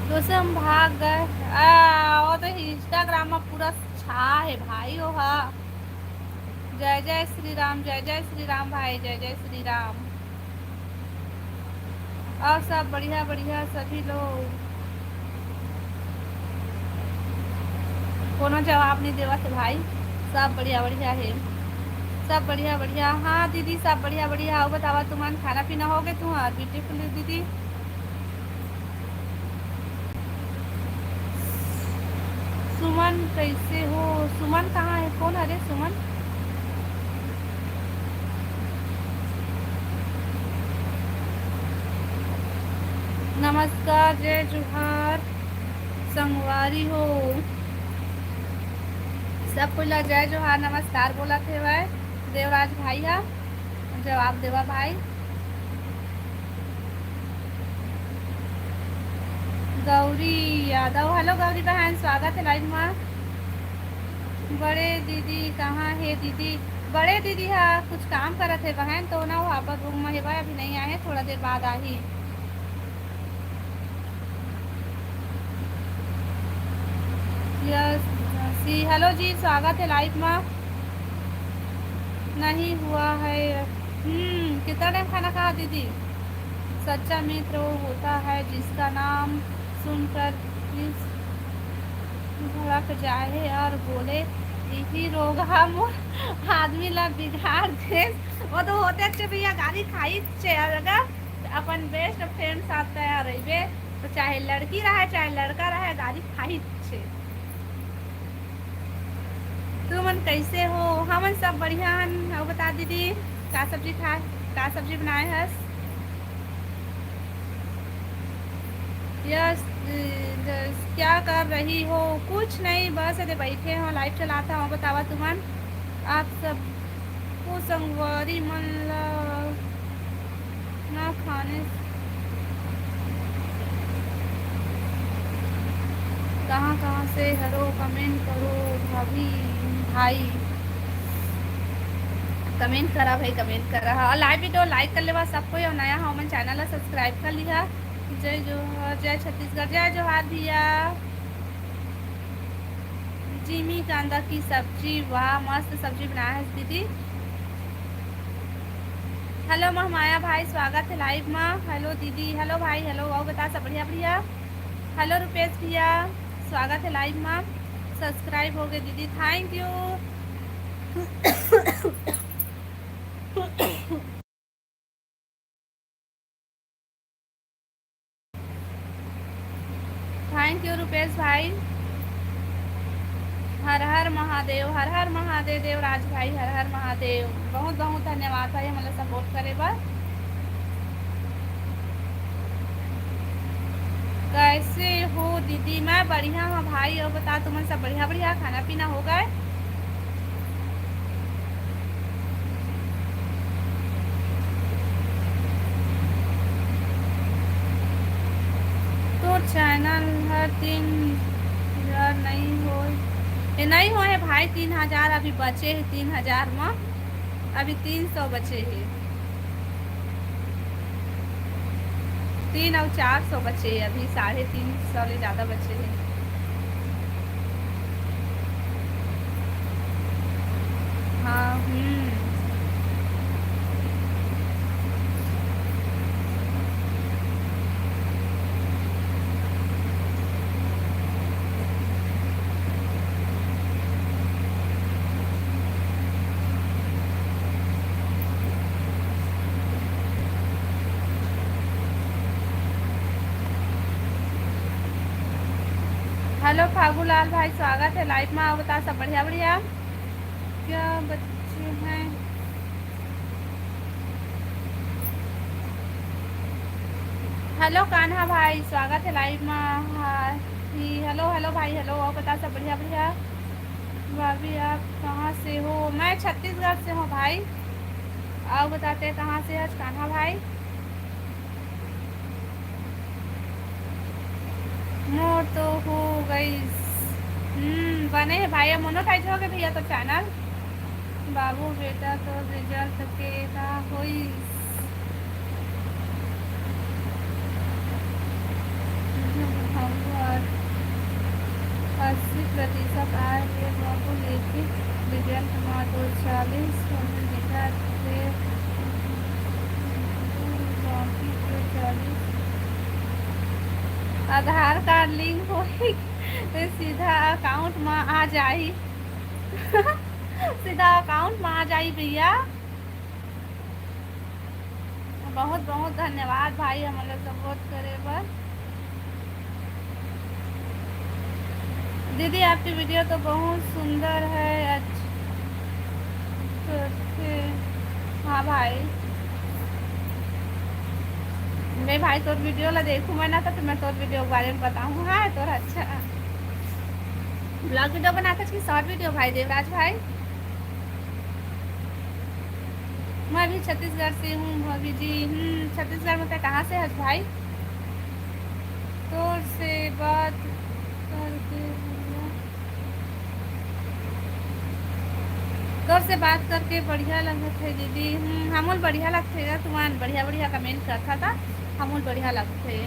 कुसुम भाग गए। आ, वो तो Instagram में पूरा छा है भाई, वो हा। जय जय श्री राम, जय जय श्री राम भाई, जय जय श्री राम। अउ सब बढ़िया बढ़िया सभी लोग। कोनो जवाब नहीं देवत हे भाई, सब बढ़िया बढ़िया हे, सब बढ़िया बढ़िया। हाँ दीदी, सब बढ़िया बढ़िया। अउ बतावा, तुमन खाना पीना हो गे तुंहर beautiful दीदी? सुमन कइसे हो? सुमन कहाँ हे? कौन हरे सुमन? नमस्कार, जय जोहार संगवारी हो। सब कोई ला जय जोहार, नमस्कार बोलत हेवय देवराज भाई हा। जवाब देवा भाई। गौरी यादव, hello गौरी बहन, स्वागत हे live मा। बड़े दीदी कहाँ हे दीदी? बड़े दीदी हा कुछ काम करत हे बहन, तो ना वो अपन room मा हेवय, अभी नहीं आए हे, थोड़ा देर बाद आही। यस जी, hello जी, स्वागत हे live मा। नहीं हुआ है। हम्म, कितना time खाना खाहा दीदी? सच्चा मित्र वो होता है जिसका नाम सुनकर दिल भड़क जाए और बोले, इही रोग हा मोर आदमी ला बिगाड़ देस। वो तो होते अच्छे भैया, गाली खाई छे। और अगर अपन बेस्ट फ्रेंड साथ तैयार रहिबे, तो चाहे लड़की रहे, चाहे लड़का रहे, गाली खाई छे। तुमन कैसे हो? हमन सब बढ़िया हन। अउ बता दीदी, का सब्जी खाए, का सब्जी बनाए हस? यस, यस, क्या कर रही हो? कुछ नहीं, बस एदे बैठे हो, लाइव चलाता हूँ। बतावा तुमन, आप सब को संगवारी मन ला ना खाने कहाँ कहाँ से हरो, कमेंट करो भाभी, भाई, कमेंट करा भाई, कमेंट करा। और लाइव वीडियो लाइक कर लेवा सब कोई, और नया हो मन चैनल ला सब्सक्राइब कर लिहा। जय जोहार, जय छत्तीसगढ़, जय जोहार भैया। जिमी कांदा की सब्जी, वाह, मस्त सब्जी बनाए हस दीदी। हेलो महमाया भाई, स्वागत है लाइव मा। हेलो दीदी, हेलो भाई, हेलो, अउ बता सब बढ़िया, बढ़िया। हेलो रुपेश भैया, स्वागत है लाइव मा। सब्सक्राइब हो गए दीदी, thank you. Thank you Rupesh भाई। हर हर महादेव, हर हर महादेव देवराज भाई, हर हर महादेव। बहुत बहुत धन्यवाद भाई, हमला सपोर्ट करे बर। कैसे हो दीदी? मैं बढ़िया हूँ भाई, अउ बता तुमन सब बढ़िया बढ़िया, खाना पीना हो गए? तोर चैनल हर तीन हजार नहीं होए, ए, नहीं होए हे भाई, तीन हजार अभी बचे हे, तीन हजार म अभी तीन सौ बचे हे, तीन अउ चार सौ बचे हे, अभी साढ़े तीन सौ ले ज्यादा बचे हे। हाँ, हम्म। हेलो फागूलाल भाई, स्वागत है लाइव में। आओ, बता सब बढ़िया बढ़िया। क्या बच्चे हैं? हेलो कान्हा भाई, स्वागत है लाइव में। हाँ, ही, हेलो, हेलो भाई, हेलो। आओ, बता सब बढ़िया बढ़िया। भाभी, आप कहाँ से हो? मैं छत्तीसगढ़ से हूँ भाई। आओ, बताते हैं कहाँ से है कान्हा भाई। मोर तो हो गइस। हम्म, बने हे भाई, अब मोनेटाइज हो गए भैया तो चैनल। बाबू बेटा तो रिजल्ट के का होइस? अस्सी प्रतिशत आए हे बाबू, लेकिन रिजल्ट मा तो चालीस होने दिखत हे, बाकी के चालीस। आधार कार्ड लिंक होही ते सीधा अकाउंट मा आ जाही। सीधा अकाउंट मा आ जाही भैया। बहुत बहुत धन्यवाद भाई, हमन ला सपोर्ट करे बर। दीदी, आपकी वीडियो तो बहुत सुंदर है। अच्छा, तो फिर, हाँ भाई, मैं भाई तोर वीडियो ला देखूँ मैं ना, तो फिर मैं तोर वीडियो के बारे में बताऊँ। हाँ, तोर अच्छा ब्लॉग वीडियो बनाता कि शॉर्ट वीडियो भाई देवराज भाई? मैं भी छत्तीसगढ़ से हूँ भाभी जी। हम्म, छत्तीसगढ़ में तै कहाँ से हस भाई? तोर से बात करके बढ़िया, तोर से बात करके बढ़िया लगत है दीदी। हम्म, हमन बढ़िया लगथे गा, तुमन बढ़िया बढ़िया कमेंट करथा ता, हमन बढ़िया लगथे।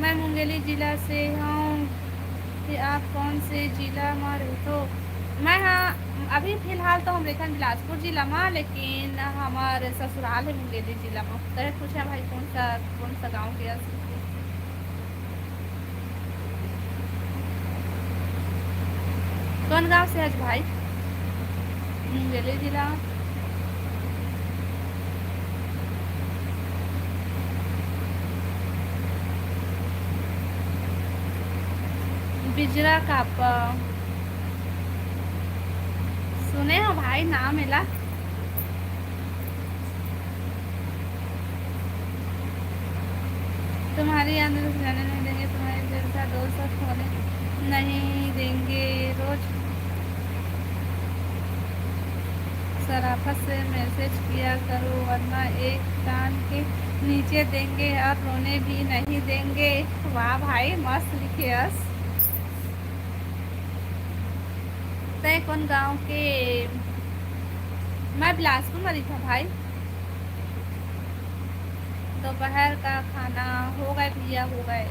मैं मुंगेली जिला से हूँ। कि आप कौन से जिला मा रहिथो? मैं, हाँ, अभी फिलहाल तो हम रहिथन बिलासपुर जिला मा, लेकिन हमार ससुराल है मुंगेली जिला मा। तहे पूछा भाई, कौन सा, कौन सा गाँव के हस? कौन गाँव से हस भाई? मुंगेली जिला। बिजरा कापा। सुने हो भाई नाम एला? तुम्हारी याद में जाने नहीं देंगे, तुम्हारे जैसा दोस्त होने नहीं देंगे। रोज शराफत से मैसेज किया करो, वरना एक कान के नीचे देंगे और रोने भी नहीं देंगे। वाह भाई, मस्त लिखे हस। तय कौन गांव के? मैं बिलासपुर में रही था भाई। दोपहर का खाना हो गए भैया, हो गए।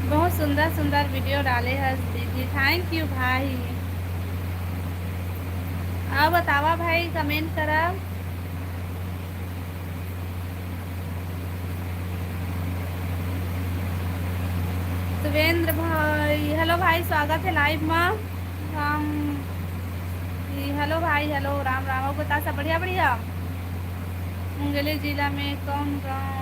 बहुत सुंदर सुंदर वीडियो डाले हस दीदी, थैंक यू भाई। अब बतावा भाई, कमेंट करा। सुरेंद्र भाई, हेलो भाई, स्वागत है लाइव में। राम जी, हेलो भाई, हेलो, राम राम। अउ बता, सब बढ़िया? बढ़िया। मुंगेली जिला में कौन गांव?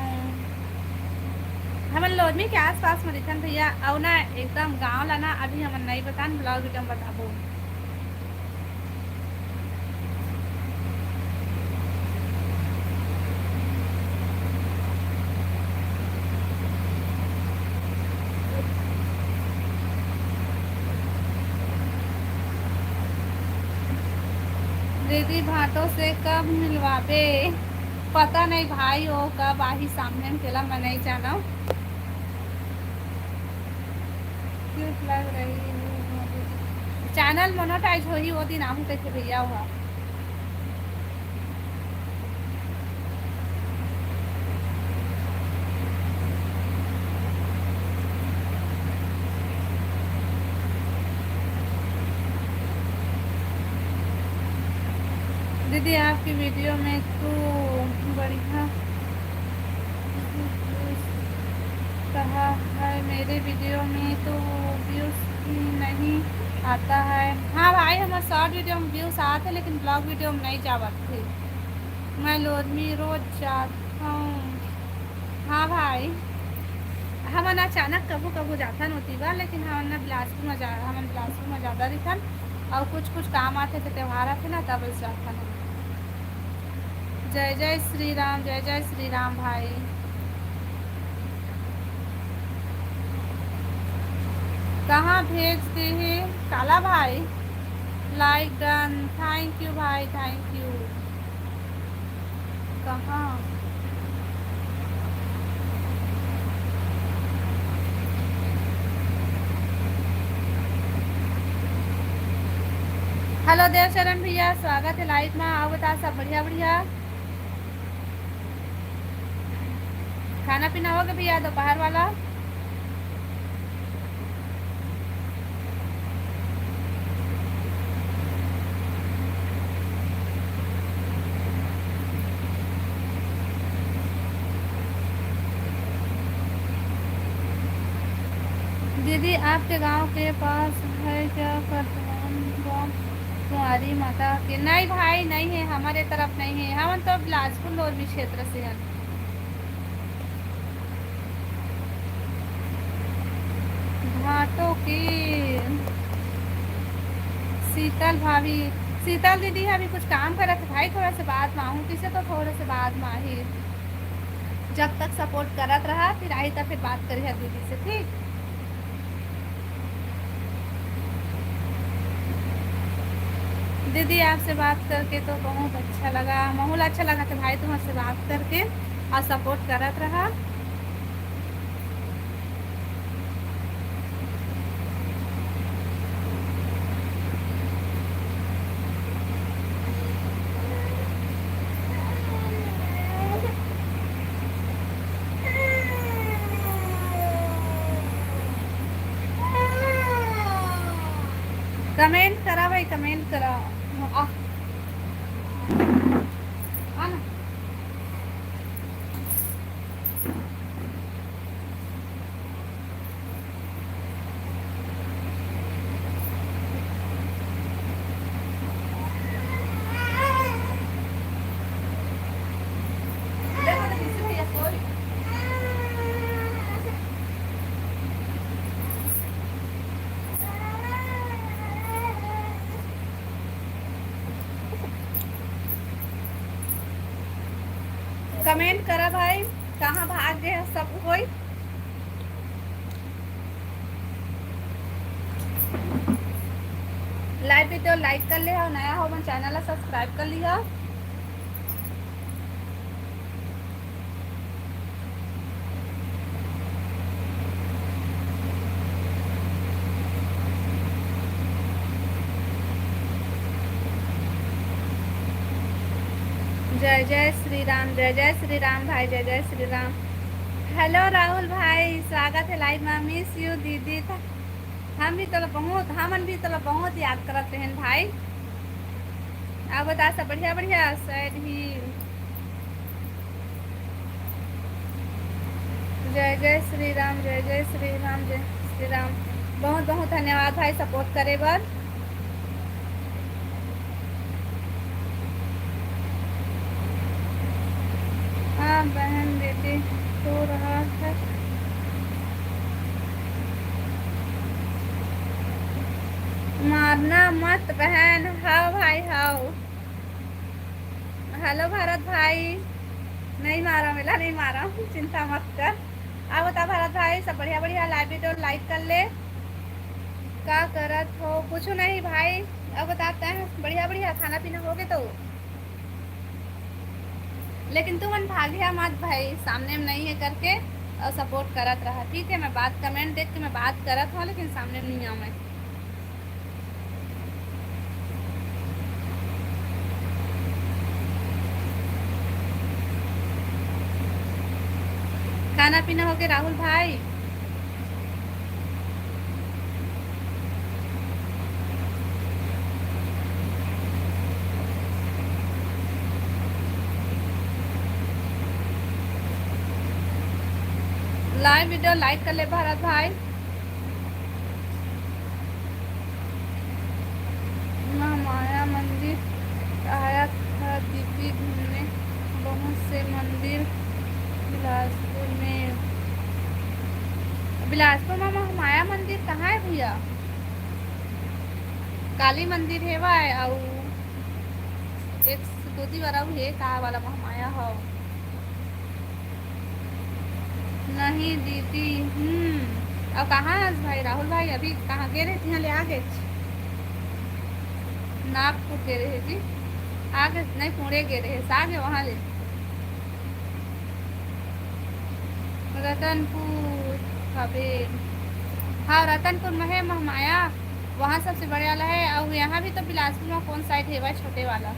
हमन लोरमी के आसपास में रहिथन भैया। अउ ना एकदम गांव ला ना अभी हमन नहीं बतान, ब्लॉग वीडियो में बताबो। दीदी भाटो से कब मिलवाबे? पता नहीं भाई, वो कब आही सामने में, तेला मैं नहीं जानव। क्यूट लग रही हूँ। चैनल मोनेटाइज होही, वो दिन आहूँ कहिथे भैया, ओहा। दीदी, आपकी वीडियो में तो बढ़िया कहा है, मेरे वीडियो में तो व्यूज ही नहीं आता है। हाँ भाई, हमर शॉर्ट वीडियो में व्यूज आत है, लेकिन ब्लॉग वीडियो में नहीं जावत थे। मैं लोरमी रोज जात हूँ। हाँ भाई, हमन अचानक कभू कभू जाथन ओती बा, लेकिन हमन ना बिलासपुर में जा, हमन बिलासपुर में ज्यादा रहिथन, और कुछ कुछ काम आथे, तो त्योहार आथे ना, तब जाथन हमन। जय जय श्री राम, जय जय श्री राम भाई। कहाँ भेज दे हे काला भाई? लाइक डन, थैंक यू भाई, थैंक यू। कहाँ? हेलो देवचरण भैया, स्वागत है लाइव में। अउ बता, सब बढ़िया बढ़िया? खाना पीना हो गया भैया दोपहर वाला? दीदी, आपके गांव के पास है क्या करधन गांव कुंवारी माता के? नहीं भाई, नहीं है, हमारे तरफ नहीं है। हमन तो बिलासपुर लोरमी क्षेत्र से हैं। भाटो के शीतल भाभी, शीतल दीदी अभी कुछ काम करत है भाई, थोड़ा से बाद में आहूँ, किसे तो थोड़ा से बाद में आही। जब तक सपोर्ट करत रहा, फिर आई तो फिर बात करिहा दीदी से, ठीक? दीदी, आपसे बात करके तो बहुत अच्छा लगा, माहौल अच्छा लगा था भाई, तुमसे बात करके। और सपोर्ट करत रहा। कमेंट करा भाई, कमेंट करा। आ, आ ना। Comment करा भाई, कहाँ भाग गए हैं सब कोई। Live video like कर ले हो, नया हो मन channel ला subscribe कर लिहा। जय जय श्री राम, जय जय श्री राम भाई, जय जय श्री राम। Hello राहुल भाई, स्वागत है live में। Miss you दीदी। हम भी तोला बहुत, हमन भी तोला बहुत याद करत रहेन भाई। अब बता सब बढ़िया बढ़िया। सैड ही। जय जय श्री राम, जय जय श्री राम, जय श्री राम। बहुत बहुत धन्यवाद भाई support करे बर। हाँ बहन, दीदी तो रहा है। मारना मत बहन। हाव भाई, हाव। Hello भरत भाई, नहीं मारा मेला, नहीं मारा, चिंता मत कर। अब बता भरत भाई, सब बढ़िया बढ़िया, live video like कर ले। का करत हो? कुछ नहीं भाई, अब बताते हैं, बढ़िया बढ़िया खाना पीना हो गए तो। लेकिन तुमन भागिया मत भाई, सामने में नहीं है करके और support करत रहा, ठीक है? मैं बात, comment देख के मैं बात करत हूँ, लेकिन सामने में नहीं आऊँ मैं। खाना पीना हो गया राहुल भाई? Live video like कर ले भरत भाई। महामाया मंदिर आया था दीदी घूमने, बहुत से मंदिर बिलासपुर में। बिलासपुर में महामाया मंदिर कहाँ है भैया? काली मंदिर हेवय, अउ एक गोदी वाला अउ हे, का वाला महामाया हव? नहीं दीदी, हम्म, अब कहाँ है भाई राहुल भाई? अभी कहाँ गे रहे? तिहाँ ले आ गे? नागपुर गे रहे जी, आ गे, नहीं, पुणे गे रहे, आ गे वहाँ ले। रतनपुर हवे। हाँ, रतनपुर में है महामाया, वहाँ सबसे बड़े वाला है। और यहाँ भी तो बिलासपुर में कौन side है भाई, छोटे वाला?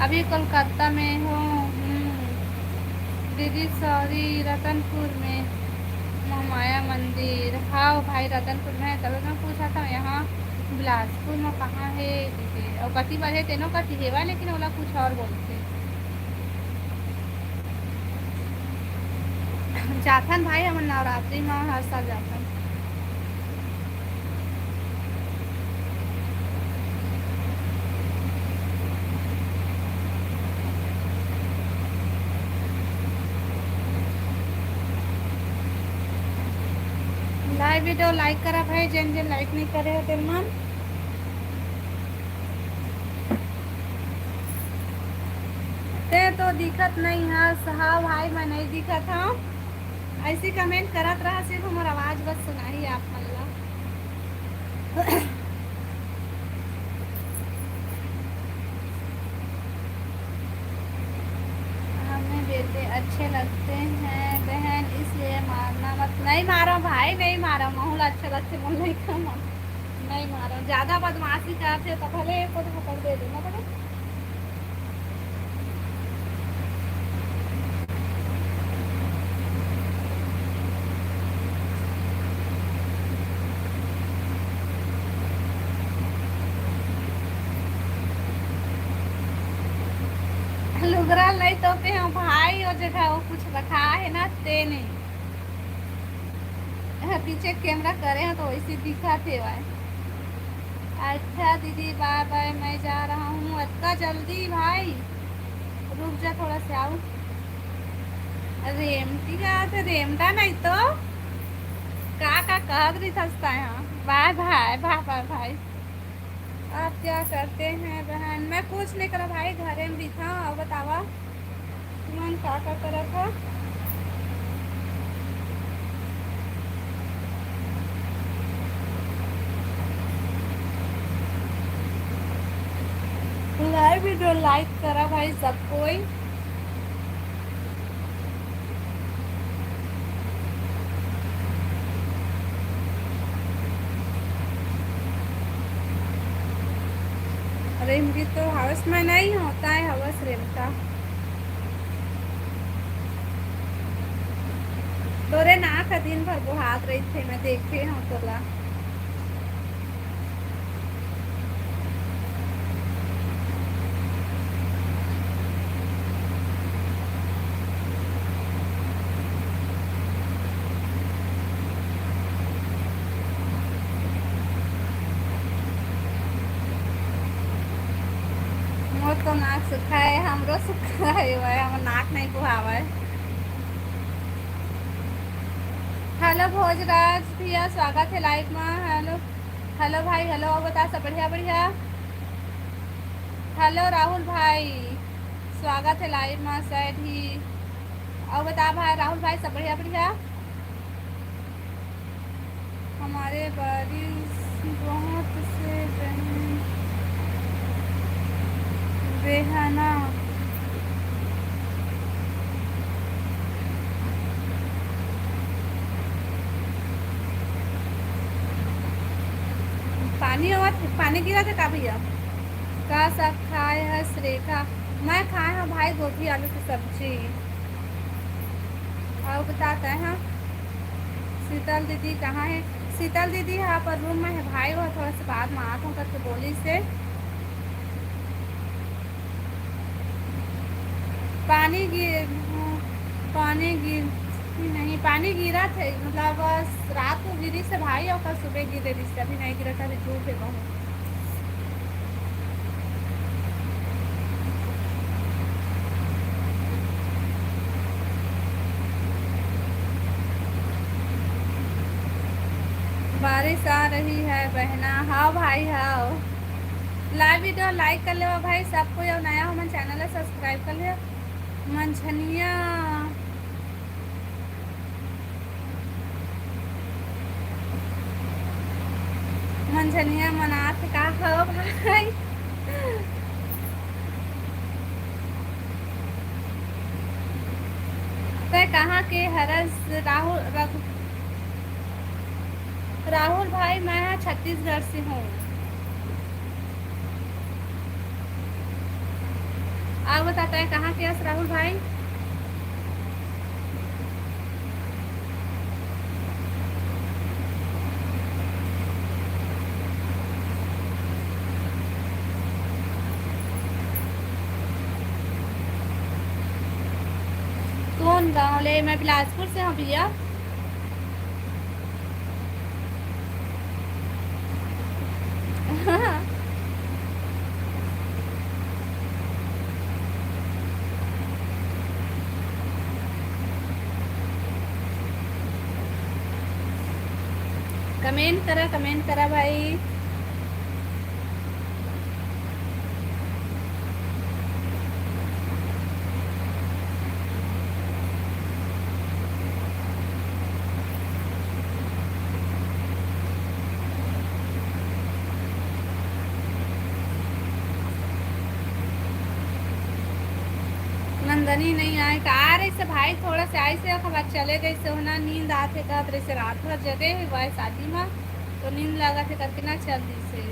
अभी कोलकाता में हूँ। हम्म। दीदी, sorry, रतनपुर में महामाया मंदिर। हाँ भाई, रतनपुर में है, तभी मैं पूछा था यहाँ बिलासपुर में कहाँ है दीदी। और कति बजे तेनो कति हेवा, लेकिन ओला कुछ और बोलते। जाथन भाई, हमन नवरात्रि में हर साल जाथन। Live video like करा भाई, जेन जेन like नहीं करे हो तेन मन। ते तो दिखत नहीं हस। हाँ भाई, मैं नहीं दिखत हूँ। ऐसी comment करत रहा, सिर्फ हमर आवाज बस सुनाही आप मन ला। हमें बेटे अच्छे लगते हैं बहन, इसलिए मारना मत। नहीं मारो भाई, नहीं मारो, महू ला अच्छे लगथे, मोला नहीं खाना। नहीं मारो, ज्यादा बदमाशी करथे तो भले एको थप्पड़ दे देना, भले। लुगरा नहीं तो पे हम भाई, वो जगह वो कुछ रखा है ना, ते नहीं। हाँ, पीछे camera करे हो तो वैसे दिखत हे भाई। अच्छा दीदी, bye bye, मैं जा रहा हूँ। अतका जल्दी भाई, रुक जा थोड़ा से, आऊ। रेमटी का तो रेमटा नहीं तो का का कहत रही थस ताय, हाँ। Bye bye, bye bye भाई। आप क्या करते हैं बहन? मैं कुछ नहीं करा भाई, घरे में भी था। और बतावा, तुमन का का करत हा? Live video like करा भाई सब कोई। अरे, इनकी तो हवस में नहीं होता है, हवस रेमता। तोरे नाक ह दिन भर बोहात रहिथे, मैं देखे हूँ तोला। मोर तो नाक सुखा है, हमरो सुखा है, वह हमर नाक नहीं बुहावय। हेलो भोजराज भैया, स्वागत है लाइव में। हेलो, हेलो भाई, हेलो, और बता, सब बढ़िया, बढ़िया। हेलो राहुल भाई, स्वागत है लाइव में, सैड ही। और बता भाई राहुल भाई, सब बढ़िया, बढ़िया। हमारे बारिश बहुत से बहन बेहना। पानी आवत, पानी गिरत हे का भैया? का साग खाए हस रेखा? मैं खाए हूँ भाई, गोभी आलू की सब्जी। और बताता है, हाँ, शीतल दीदी कहाँ है? शीतल दीदी है पर रूम में है भाई, वो थोड़ा सा बाद में आत हूँ करके बोली से। पानी गिर, पानी गिर, नहीं, पानी गिरा थे, मतलब, रात को गिरी से भाई, और कल सुबह गिरे रिस, अभी नहीं गिरा था, अभी धूप है बहुत। बारिश आ रही है बहना। हाँ भाई, हाँ। लाइव वीडियो लाइक कर लेवा भाई, सब कोई, और नया हो मन चैनल ला सब्सक्राइब कर लिया। मंझनिया, मंझनिया मनात का हो भाई? तै कहाँ के हरस राहुल, रघु-, राहुल भाई, मैं हा छत्तीसगढ़ से हूँ। आप बताता है कहाँ के हस राहुल भाई? कौन गाँव ले? मैं बिलासपुर से हूँ भैया। कमेंट करा, कमेंट करा भाई। नंदनी नहीं आए का? आ रही से भाई, थोड़ा से आई से, अखबार चले गई से, होना नींद आते कहत रही से, रात भर जगे हुआ है शादी में, तो नींद लगा थे करके ना चल दी से।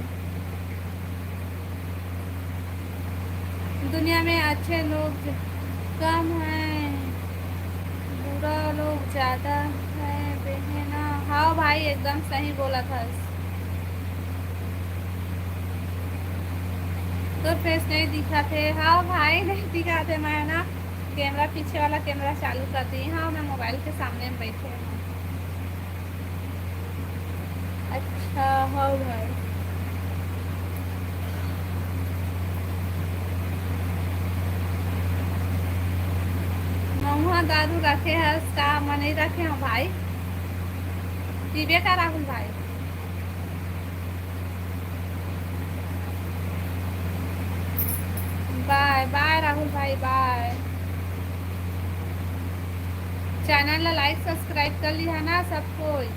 दुनिया में अच्छे लोग ज-, कम हैं, बुरा लोग ज्यादा है बहना। हाँ भाई, एकदम सही बोला था। तो फेस नहीं दिखा थे। हाँ भाई, नहीं दिखा थे। मैं ना कैमरा, पीछे वाला कैमरा चालू कर दी। हाँ, मैं मोबाइल के सामने में बैठे हूँ। अच्छा, हाँ भाई। महुआ दारू रखे हस का? मैं नहीं रखे हूँ भाई। पीबे का राहुल भाई? भाई, बाय। चैनल ला लाइक सब्सक्राइब कर लिहा ना सब कोई।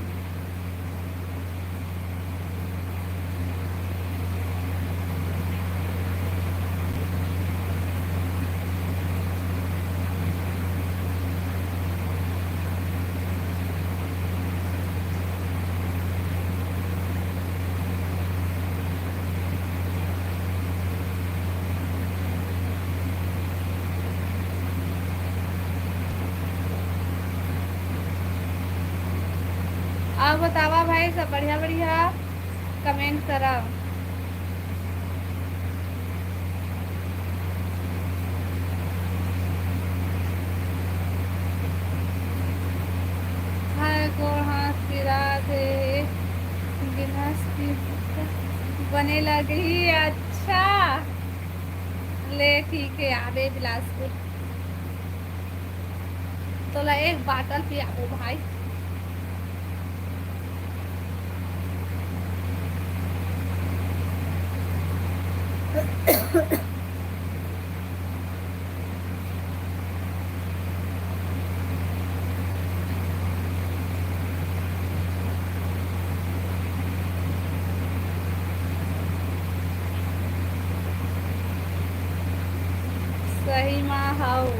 अउ बतावा भाई, सब बढ़िया बढ़िया कमेंट करा। हाय गोड़ हाथ पिरात हे, गिलास पी बने लगही। अच्छा, ले ठीक है, आबे बिलासपुर। तोला एक बाटल पियाबो भाई। सही मा हव।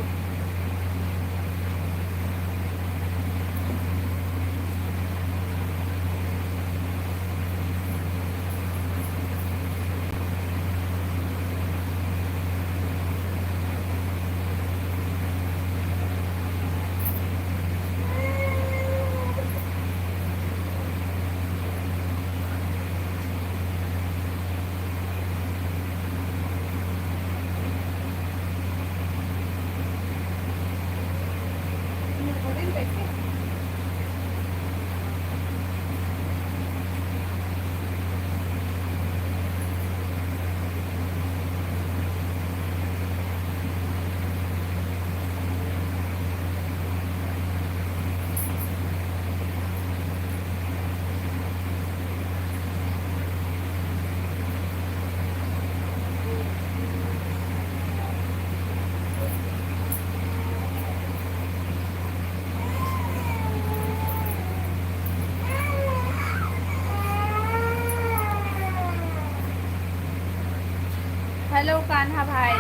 हेलो कान्हा भाई,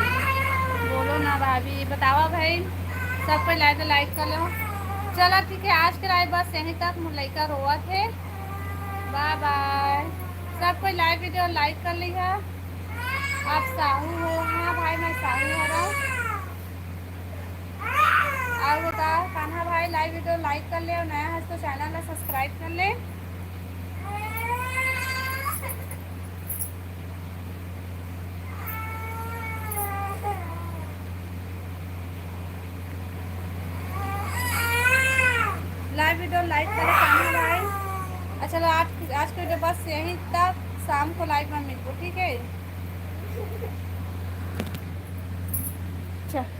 बोलो ना भाभी, बतावा भाई, सब कोई लाइव लाइक कर लो। चला ठीक है, आज के लाइव बस यहीं तक, मोर लइका रोवत हे। बाय बाय। सब कोई लाइव वीडियो लाइक कर लिहा। आप साहू हो? हाँ भाई, मैं साहू हरव। अउ बता कान्हा भाई, लाइव वीडियो लाइक कर ले अउ नया हस तो चैनल ला सब्सक्राइब कर ले। लाइव वीडियो लाइक करे कान्हा भाई। अच्छा, चलो आज, आज के वीडियो बस यहीं तक, शाम को लाइव में मिलबो, ठीक है? अच्छा।